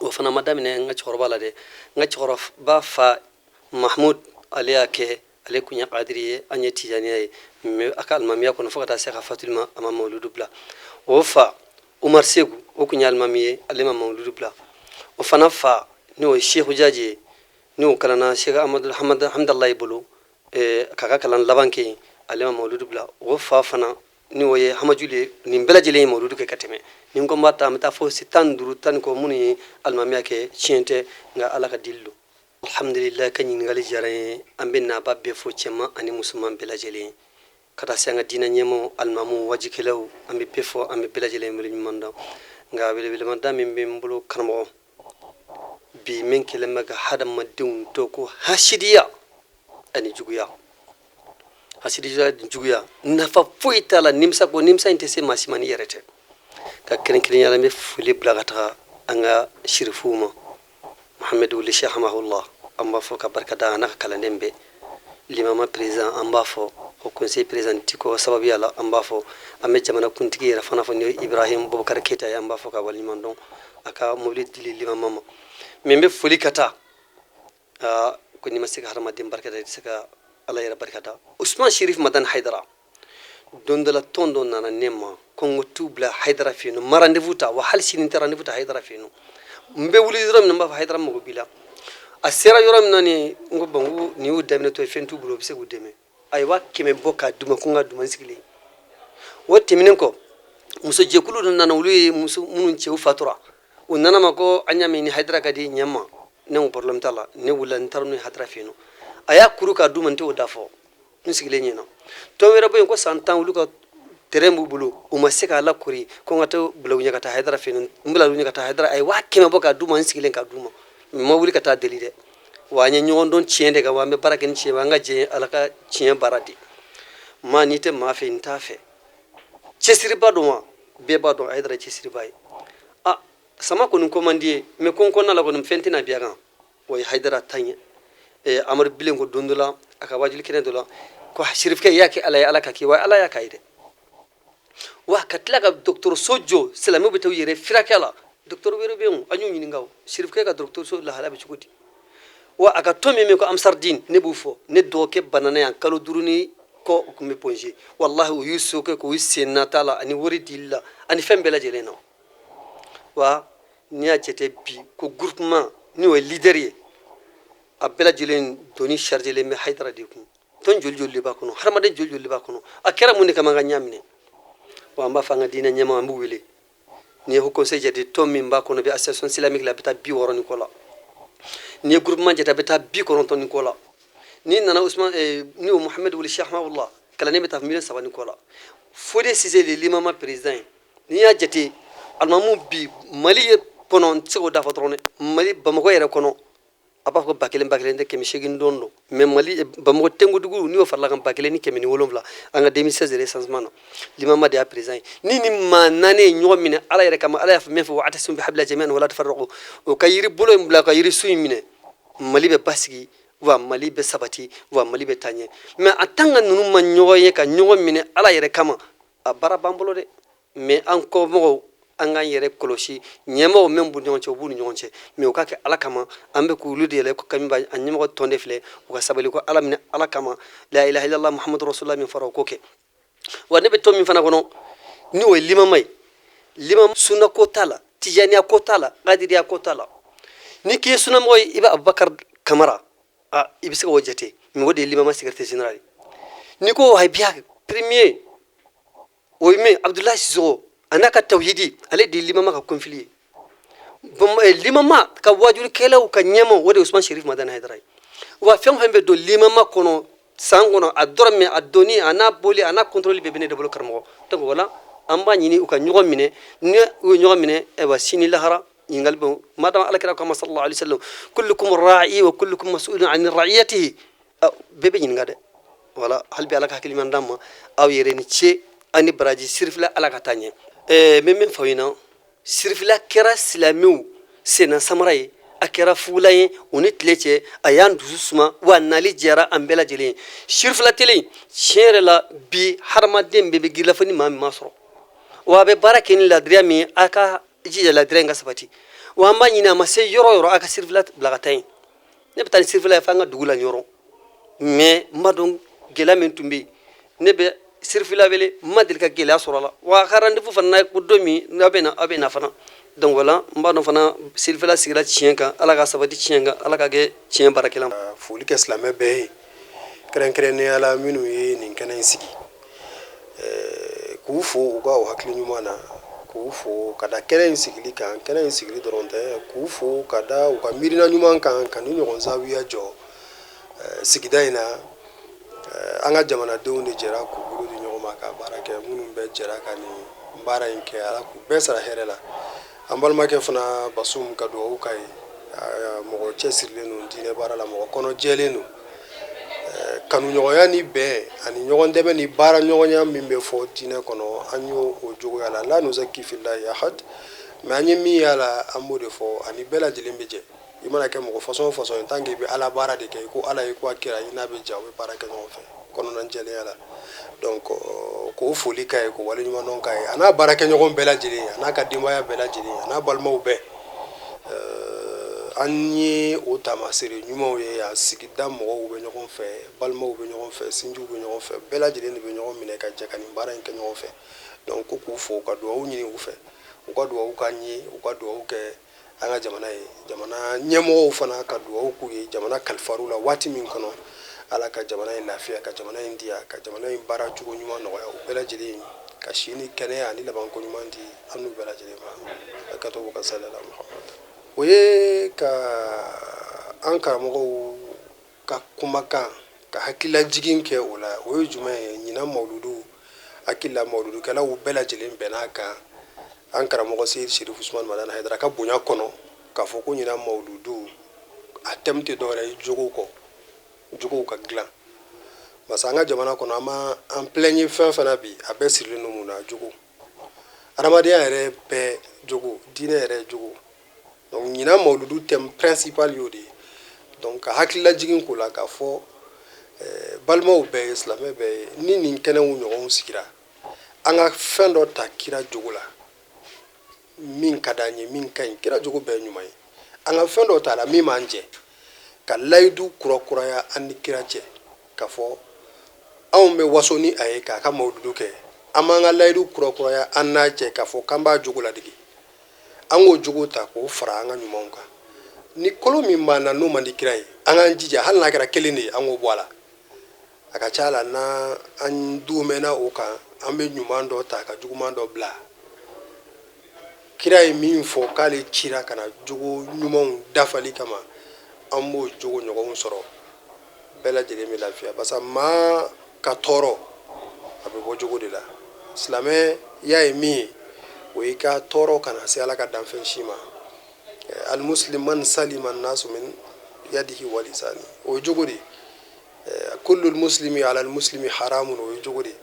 O fana ma daminɛ n ka cɛkɔrɔba la dɛ. N ka cɛkɔrɔba fa Mahmud, ale y'a kɛ, ale kun ye kadiri ye, an ye tijaniya ye, mais a ka alimamiya kɔnɔ fo ka taa se a ka fatuli ma, a ma mawuludu bila. O fa Umar Segu, o kun ye alimami ye, ale ma mawuludu bila. O fana fa, n'o ye Seku Jaji ye, n'o kalanna Seku Amadu Hamdalayi bolo k'a ka kalan laban kɛ yen, ale ma mawuludu bila. O fa fana, n'o ye Hamajuli ye, nin bɛɛ lajɛlen ye mawuludu kɛ ka tɛmɛ. Ni n ko n b'a ta, an bɛ taa fo si 15 tan ni kɔ minnu ye alimamiya kɛ. Tiɲɛ tɛ, nka Ala ka dili don. Alhamdulillah, ka ɲininkali diyara n ye. An bɛ naba bɛɛ fo, cɛman ani musoman bɛɛ lajɛlen, ka taa se an ka diinɛ ɲɛmaaw, alimamuw, wajukɛlaw, an bɛ bɛɛ fo, an bɛ bɛɛ lajɛlen wele ɲuman dɔn. Nka welewelemada min bɛ n bolo, karamɔgɔ, bi min kɛlen bɛ ka hadamadenw to ko hasidiya ani juguya, hasidiya ni juguya, nafa foyi t'a la. Nimisa ko nimisa in tɛ se maa si ma ni yɛrɛ tɛ. Ka kɛrɛnkɛrɛnya la, n bɛ foli bila ka taga an ka sirifuw ma, Mohamed Wuli Cheikh Hamahullah, an b'a fɔ ka barika da a n'a ka kalanden bɛɛ. Limama président, an b'a fɔ o conseil président Dicko sababuya la, an b'a fɔ. An bɛ jamana kuntigi yɛrɛ fana fɔ, ni Ibrahim Boubacar Keita ye, an b'a fɔ ka waleɲuman dɔn a ka mobili dili limama ma. Mais n bɛ foli ka taa ko n'i ma se ka hadamaden barika da, i tɛ se ka Ala yɛrɛ barika da. Usman Sherif Madani Haidara, don dɔ la tɔn dɔ nana ne ma ko n ko t'u bila Haidara fɛ yen nɔ, ma rendez-vous ta wa, hali sini n tɛ rendez-vous ta Haidara fɛ yen nɔ. N bɛ wuli yɔrɔ min na, n b'a fɔ Haidara mago b'i la. A sera yɔrɔ min na ni n ko bon, ko nin y'u daminɛtɔ ye, fɛn t'u bolo, u bɛ se k'u dɛmɛ. A ye 100 000 bɔ k'a d'u ma ko n ka d'u ma, n sigilen. O tɛmɛnen kɔ, musojɛkulu dɔ nana, olu ye muso minnu cɛw fatura. U nana ma ko an y'a mɛn ni Haidara ka di ɲɛ ma. Ne ko problème t'a la. Ne wulila, n taara n'u ye Haidara fɛ yen nɔ, a y'a kuru k'a d'u ma. N t'o da fɔ n sigilen ɲɛna. Tɔn wɛrɛ bɔ yen ko san 10 olu ka terrain b'u bolo, u ma se k'a lakori, ko n ka taa bila u ɲɛ ka taa Haidara fɛ yen. N bila u ɲɛ ka taa Haidara, a ye 100 000 bɔ k'a d'u ma, n sigilen k'a d'u ma. N ma wuli ka taa deli dɛ. Wa an ye ɲɔgɔn dɔn tiɲɛ de kan, wa an bɛ baara kɛ ni tiɲɛ, wa an ka jɛ Ala ka tiɲɛ baara de maa. N'i tɛ maa fɛ, n t'a fɛ. Cɛsiriba don wa, bɛɛ b'a dɔn Haidara cɛsiriba ye. A sama kɔni ko man di ye, mais ko n kɔnɔna la kɔni, fɛn tɛna bi a kan. O ye Haidara ta ye. Amadu Bilen ko don dɔ la a ka wajuli kɛnɛ dɔ la ko sirifukɛ y'a kɛ Ala ye, Ala ka kɛ wa, Ala y'a k'a ye dɛ. Wa ka tila ka dɔgɔtɔrɔso jɔ, silamɛw bɛ taa u yɛrɛ furakɛ la. Dɔgɔtɔrɔ wɛrɛ bɛ yen, an y'u ɲininka o sirifukɛ ka dɔgɔtɔrɔso lahala bɛ cogo di. Wa a ka tɔn min bɛ ko Ansardine, ne b'u fɔ. Ne dɔgɔkɛ banana yan kalo 5 ni kɔ, u tun bɛ Point G. Walahi, u y'u so kɛ k'u sen nata la, ani wari dili la, ani fɛn bɛɛ lajɛlen na. Wa n'i y'a jate bi ko groupement, n'o ye leader ye, a bɛɛ lajɛlen doni chargelen bɛ Haidara de kun. Tɔn joli joli de b'a kɔnɔ, hadamaden joli joli de b'a kɔnɔ? A kɛra mun de kama? An ka ɲa minɛ. Wa an b'a fɔ an ka diinɛ ɲɛmaa, an b'u wele. N'i ye haut conseil jate, tɔn min b'a kɔnɔ bɛ association islamique la, a bɛ taa 60 ni kɔ la. N'i ye groupement jate, a bɛ taa 90 ni kɔ la. N'i nana Usman, ni o Muhamɛd Wuli Cheikh Hamahullah, kalanden bɛ taa 3 million ni kɔ la. Fode Sise de limama président ye. N'i y'a jate alimamu bi Mali ye kɔnɔ, n tɛ se k'o dafa dɔrɔn dɛ. Mali Bamakɔ yɛrɛ kɔnɔ, a b'a fɔ 1000 1000 tɛ, 800 dɔn don, mais Mali Bamakɔ tenkodugu, n'i y'o farala kan, 1700 an ka 2016 recensement na, limama de y'a président ye. Ni maa naani ye ɲɔgɔn minɛ Ala yɛrɛ kama, Ala y'a fɔ min fɔ wa'tasimu bihablillahi jami'an wala tafarraqu, o ka yiri bolo in bila ka yiri sun in minɛ, Mali bɛ basigi wa, Mali bɛ sabati wa, Mali bɛ taa ɲɛ. Mais en tant que ninnu ma ɲɔgɔn ye ka ɲɔgɔn minɛ Ala yɛrɛ kama, a baara b'an bolo dɛ. Mais an kɔmɔgɔw, an k'an yɛrɛ kɔlɔsi. Ɲɛmɔgɔw min b'u ɲɔgɔn cɛ, u b'u ni ɲɔgɔn cɛ, mais u ka kɛ Ala kama. An bɛ k'olu de yɛlɛ kami a ɲɛmɔgɔ tɔn de filɛ, u ka sabali ko Ala minɛ Ala kama, la ilaha illallah muhammadu rasulullah min fɔra, o k'o kɛ. Wa ne bɛ tɔn min fana kɔnɔ, ni o ye limama ye, limama sunna ko t'a la, tijaniya ko t'a la, kadiriya ko t'a la. Ni k'i ye sunnamɔgɔ ye, i bɛ Abubakar Kamara, a i bɛ se k'o jate, mais o de ye limama secrétaire général ye. N'i ko wahabiya premier, o ye min Abudulayi Sisɔgɔ, a n'a ka tawhidi, ale de ye limama ka conflit ye. Limama ka wajulikɛlaw ka ɲɛma, o de ye Usman Sherif Madani Hayidara ye. Wa fɛn o fɛn bɛ don limama kɔnɔ san kɔnɔ, a dɔrɔmɛ, a donni, a n'a boli, a n'a contrôle bɛɛ bɛ ne de bolo, karamɔgɔ. Donc voilà, an b'a ɲini u ka ɲɔgɔn minɛ. Ni u ye ɲɔgɔn minɛ, ayiwa, sini lahara ɲininkali bɛ madama Ala kira kama sallallahu alaihi wasallam, kullukum ra'i wa kullukum mas'ulun an ra'iyatihi, bɛɛ bɛ ɲininka dɛ. Voilà, hali bi Ala ka hakili ɲuman d'an ma. Aw yɛrɛ ni ce, aw ni baraji. Sirifila, Ala ka taa ɲɛ. N bɛ min fɔ aw ɲɛna, sirifila kɛra silamɛw senna samara ye, a kɛra fugulan ye u ni tile cɛ, a y'an dusu suma wa nali diyara an bɛɛ lajɛlen ye. Sirifila tele, tiɲɛ yɛrɛ la, bi hadamaden bɛɛ bɛ giriya fo ni maa min ma sɔrɔ wa a bɛ baara kɛ ni ladiriya min ye, a ka jija ladiriya in ka sabati. Wa an b'a ɲini, a ma se yɔrɔ o yɔrɔ, a ka sirifila bila ka taa yen. Ne bɛ taa ni sirifila ye f'an ka dugu la ɲɔrɔ, mais n b'a dɔn gɛlɛya min tun bɛ yen. Ne bɛ sirifila wele, n ma deli ka gɛlɛya sɔrɔ a la. Wa a ka rendez-vous fana na ko don min n'aw bɛ na, aw bɛ na fana. Donc voilà, n b'a dɔn fana sirifila sigira tiɲɛ kan. Ala ka sabati tiɲɛ kan, Ala ka kɛ tiɲɛ baarakɛla.
Foli kɛ silamɛ bɛɛ ye, kɛrɛnkɛrɛnnenya la minnu ye nin kɛnɛ in sigi, k'u fo u ka o hakili ɲuman na, k'u fo ka da kɛnɛ in sigili kan. Kɛnɛ in sigili dɔrɔn tɛ, k'u fo ka da u ka miirina ɲuman kan ka ni ɲɔgɔn zawiya jɔ sigida in na. An ka jamanadenw de jɛra k'u bolo di ɲɔgɔn ma ka baara kɛ. Minnu bɛɛ jɛra ka nin baara in kɛ, Ala k'u bɛɛ sara hɛrɛ la. An balimakɛ fana Basum, ka dugawu k'a ye. Mɔgɔ cɛsirilen don diinɛ baara la, mɔgɔ kɔnɔ jɛlen don. Kanuɲɔgɔnya ni bɛn ani ɲɔgɔn dɛmɛ ni baara ɲɔgɔnya min bɛ fɔ diinɛ kɔnɔ, an y'o o jogoya la. La nuzakki fillahi ahad, mais an ye min y'a la, an b'o de fɔ. Ani bɛɛ lajɛlen bɛ jɛ. I mana kɛ mɔgɔ façon o façon ye, tant que i bɛ Ala baara de kɛ, i ko Ala, i ko a kira, i n'a bɛ jɛ, aw bɛ baara kɛ ɲɔgɔn fɛ kɔnɔna jɛlenya la. Donc k'o foli k'a ye, k'o waleɲumandɔn k'a ye, a n'a baarakɛɲɔgɔn bɛɛ lajɛlen, a n'a ka denbaya bɛɛ lajɛlen, a n'a balimaw bɛɛ. An ye o taamasere ɲumanw ye yan. Sigida mɔgɔw bɛ ɲɔgɔn fɛ, balimaw bɛ ɲɔgɔn fɛ, sinjiw bɛ ɲɔgɔn fɛ, bɛɛ lajɛlen de bɛ ɲɔgɔn minɛ ka jɛ ka nin baara in kɛ ɲɔgɔn fɛ. Donc ko k'u fo, ka dugawu ɲini u fɛ, u ka dugawu k'an ye, u ka dugawu kɛ an ka jamana ye, jamana ɲɛmɔgɔw fana ka dugawu k'u ye. Jamana kalifar'u la waati min kɔnɔ, Ala ka jamana in lafiya, ka jamana in diya, ka jamana in baara cogo ɲuman nɔgɔya u bɛɛ lajɛlen, ka si ni kɛnɛya ani labanko ɲuman di an n'u bɛɛ lajɛlen ma. Ka to ka salala Muhamad. O ye ka an karamɔgɔw ka kumakan ka hakililajigin kɛ o la. O ye jumɛn ye? Ɲinan mawuludu, hakilila mawuludukɛlaw bɛɛ lajɛlen bɛnn'a kan, an karamɔgɔ Seyidi Serifu Usumani Madani Hayidara ka bonya kɔnɔ, k'a fɔ ko ɲinan mawuludu a thème tɛ dɔwɛrɛ ye jogo kɔ, jogow ka dilan. Parce que an ka jamana kɔnɔ, an ma an plaigner fɛn fɛn na bi, a bɛɛ sirilen don mun na? Jogo. Adamadenya yɛrɛ bɛɛ jogo, diinɛ yɛrɛ jogo. Donc ɲinan mawuludu thème principal y'o de ye. Donc ka hakililajigin k'o la, k'a fɔ balimaw bɛɛ ye, silamɛ bɛɛ ye, ni nin kɛnɛw ɲɔgɔnw sigira, an ka fɛn dɔ ta kira jogo la min ka d'an ye, min ka ɲi. Kira jogo bɛɛ ye ɲuman ye. An ka fɛn dɔ ta la min b'an jɛ, ka layidu kurakuraya an ni kira cɛ, k'a fɔ anw bɛ waso ni a ye k'a ka mawuludu kɛ, an b'an ka layidu kurakuraya an n'a cɛ, k'a fɔ k'an b'a jogo ladege. An k'o jogo ta k'o fara an ka ɲumanw kan. Ni kolo min b'an na n'o man di kira ye, an k'an jija, hali n'a kɛra kelen de ye, an k'o bɔ a la. A ka ca la, n'an an dumɛnna o kan, an bɛ ɲuman dɔ ta ka juguman dɔ bila. Kira ye min fɔ k'ale cira ka na jogo ɲumanw dafali kama, an b'o jogo ɲɔgɔnw sɔrɔ, bɛɛ lajɛlen bɛ lafiya. Parce que maa ka tɔɔrɔ, a bɛ bɔ jogo de la. Silamɛya ye min ye, o y'i ka tɔɔrɔ kana se Ala ka danfɛn si ma. Almuslim man salima nasu min yadihi wa lisani, o ye jogo de ye. Kullu muslimi ala muslimi haramun, o ye jogo de ye.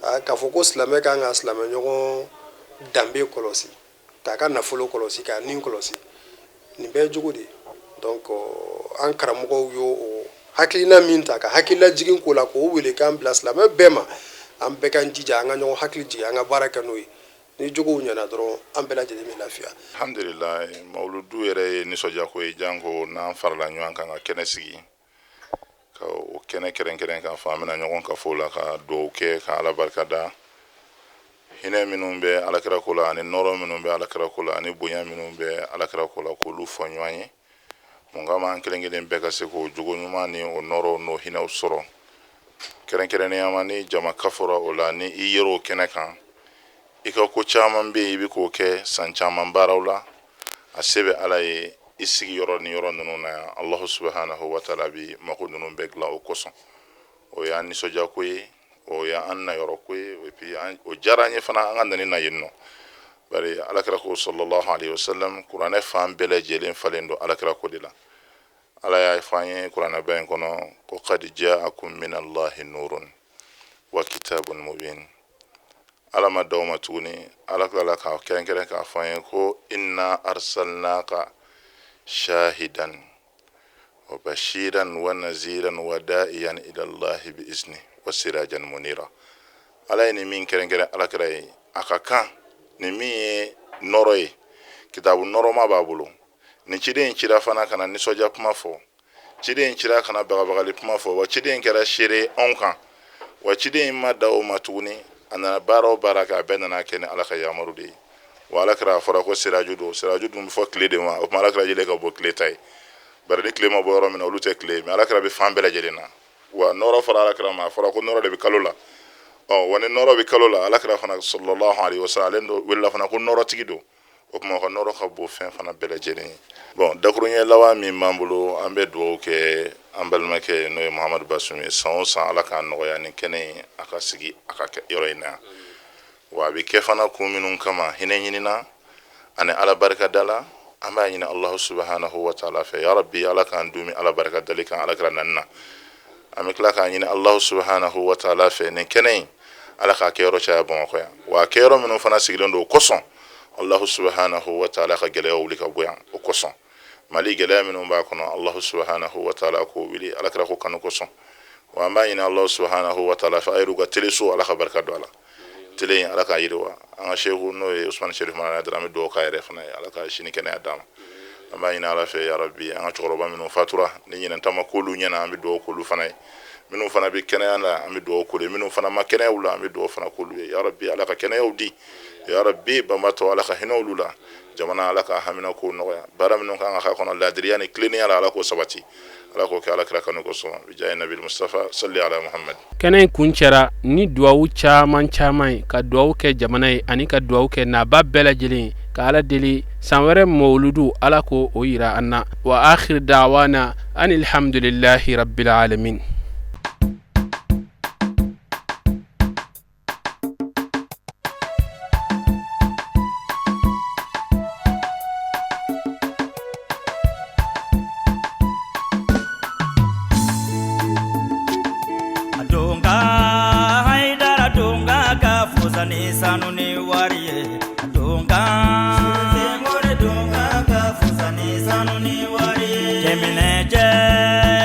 K'a fɔ ko silamɛ kan ka silamɛ ɲɔgɔn danbe kɔlɔsi, k'a ka nafolo kɔlɔsi, k'a nin kɔlɔsi, nin bɛɛ ye jogo de ye. Donc an karamɔgɔw y'o o hakilina min ta ka hakilila jigin ko la, k'o wele k'an bila silamɛ bɛɛ ma, an bɛɛ k'an jija, an ka ɲɔgɔn hakili jigin, an ka baara kɛ n'o ye. Ni jogow ɲɛna dɔrɔn, an bɛɛ lajɛlen bɛ lafiya.
Alhamdulilayi, mawuludu yɛrɛ ye nisɔndiyako ye, janko n'an farala ɲɔgɔn kan ka kɛnɛ sigi, ka o kɛnɛ kɛrɛnkɛrɛn k'a fɔ an bɛna ɲɔgɔn kafo la, ka dugawu kɛ, ka Ala barika da hinɛ minnu bɛ alakira ko la, ani nɔrɔ minnu bɛ alakira ko la, ani bonya minnu bɛ alakira ko la, k'olu fɔ ɲɔgɔn ye. Mun kama? An kelen kelen bɛɛ ka se k'o jogo ɲuman ni o nɔrɔ n'o hinɛw sɔrɔ. Kɛrɛnkɛrɛnnenya ma, ni jama kafora o la, ni i yer'o kɛnɛ kan, i ka ko caman bɛ yen, i bɛ k'o kɛ san caman baaraw la, a se bɛ Ala ye, i sigi yɔrɔ ni yɔrɔ ninnu na yan, Alahu subahanahu wa taala bi mako ninnu bɛɛ dilan. O kosɔn, o y'an nisɔndiyako ye, o y'an nayɔrɔ ko ye, et puis o diyara an ye fana an ka nani na yen nɔ. Bari alakira ko sallallahu alaihi wasallam, kuranɛ fan bɛɛ lajɛlen falen don alakira ko de la. Ala y'a fɔ an ye kuranɛba in kɔnɔ ko qad ja'akum min Allahi nurun wa kitabun mubin. Ala ma d'aw ma tuguni, Ala tilala k'a kɛrɛnkɛrɛn k'a fɔ an ye ko inna arsalnaka shahidan wa bashiran wa naziran wa da'iyan ila Allahi bi izni wa sirajan munira. Ala ye nin min kɛrɛnkɛrɛn alakira ye, a ka kan nin min ye nɔrɔ ye, kitabu nɔrɔma b'a bolo. Nin ciden in cira fana ka na nisɔndiya kuma fɔ, ciden in cira ka na bagabagali kuma fɔ, wa ciden in kɛra seere anw kan. Wa ciden in ma da o ma tuguni, a nana baara o baara kɛ, a bɛɛ nana kɛ ni Ala ka yamaru de ye. Wa ala kira, a fɔra ko siraju don. Siraju dun bɛ fɔ tile de ma. O tuma ala kira jɛlen ka bɔ tile ta ye. Bari ni tile ma bɔ yɔrɔ min na, olu tɛ tile ye, mais ala kira bɛ fan bɛɛ lajɛlen na. Wa nɔrɔ fɔra ala kira ma, a fɔra ko nɔrɔ de bɛ kalo la. Ɔ wa ni nɔrɔ bɛ kalo la, ala kira fana sallallahu alaihi wasallam, ale welela fana ko nɔrɔtigi don. O tuma ka nɔrɔ ka bon fɛn fana bɛɛ lajɛlen ye. Bon, dakuruɲɛ laban min b'an bolo, an bɛ dugawu kɛ an balimakɛ n'o ye Muhamadu Basum ye. San o san, Ala k'a nɔgɔya ni kɛnɛ in a ka sigi a ka kɛ yɔrɔ in na yan. Wa a bɛ kɛ fana kun minnu kama, hinɛ ɲinina ani Ala barika da la, an b'a ɲini Alahu subahanahu wa taala fɛ, ya Rabi, Ala k'an dumi Ala barika dali kan Ala kira nani na. An bɛ tila k'a ɲini Alahu subahanahu wa taala fɛ, nin kɛnɛ in, Ala k'a kɛyɔrɔ caya Bamakɔ yan. Wa a kɛyɔrɔ minnu fana sigilen don o kosɔn, Alahu subahanahu wa taala ka gɛlɛyaw wuli ka bɔ yan. O kosɔn, Mali gɛlɛya minnu b'a kɔnɔ, Alahu subahanahu wa taala k'o wuli alakira ko kanu kosɔn. Wa an b'a ɲini Alahu subahanahu wa taala fɛ, a yɛrɛw ka teleso, Ala ka barika don a la, tele in, Ala k'a yiriwa. An ka seku n'o ye Usumani Serif Madani, an bɛ dugawu k'a yɛrɛ fana ye, Ala ka sini kɛnɛya d'a ma. An b'a ɲini Ala fɛ, yarabi, an ka cɛkɔrɔba minnu fatura ni ɲinɛ ta ma k'olu ɲɛna, an bɛ dugawu k'olu fana ye. Minnu fana bɛ kɛnɛya la, an bɛ dugawu k'olu ye. Minnu fana ma kɛnɛyaw la, an bɛ dugawu fana k'olu ye. Yarabi, Ala ka kɛnɛyaw di. Yarabi, banbatɔ, Ala ka hinɛ olu la. Jamana, Ala ka hamina ko nɔgɔya. Baara minnu kan ka k'a kɔnɔ laadiriya ni tilennenya la, Ala k'o sabati, Ala k'o kɛ ala kira kanu kosɔn, bijahi nabi Mustafa salli ala Muhammad.
Kɛnɛ in kuncɛra ni duwawu caman caman ye, ka duwawu kɛ jamana ye ani ka duwawu kɛ naba bɛɛ lajɛlen, ka Ala deli san wɛrɛ mawuludu, Ala ko o yira an na. Wa akhir da'wana anil hamdulillahi rabbil alamin.
Sanu ni wari ye donka ka fusa ni sanu ni wari ye. Cɛminɛ cɛ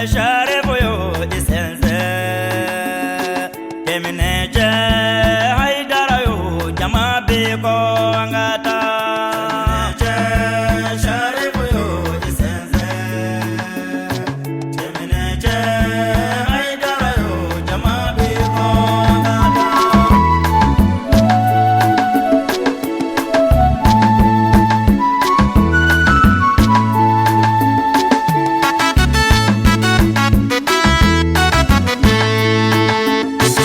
saribuyo i sɛnsɛn cɛminɛ cɛ.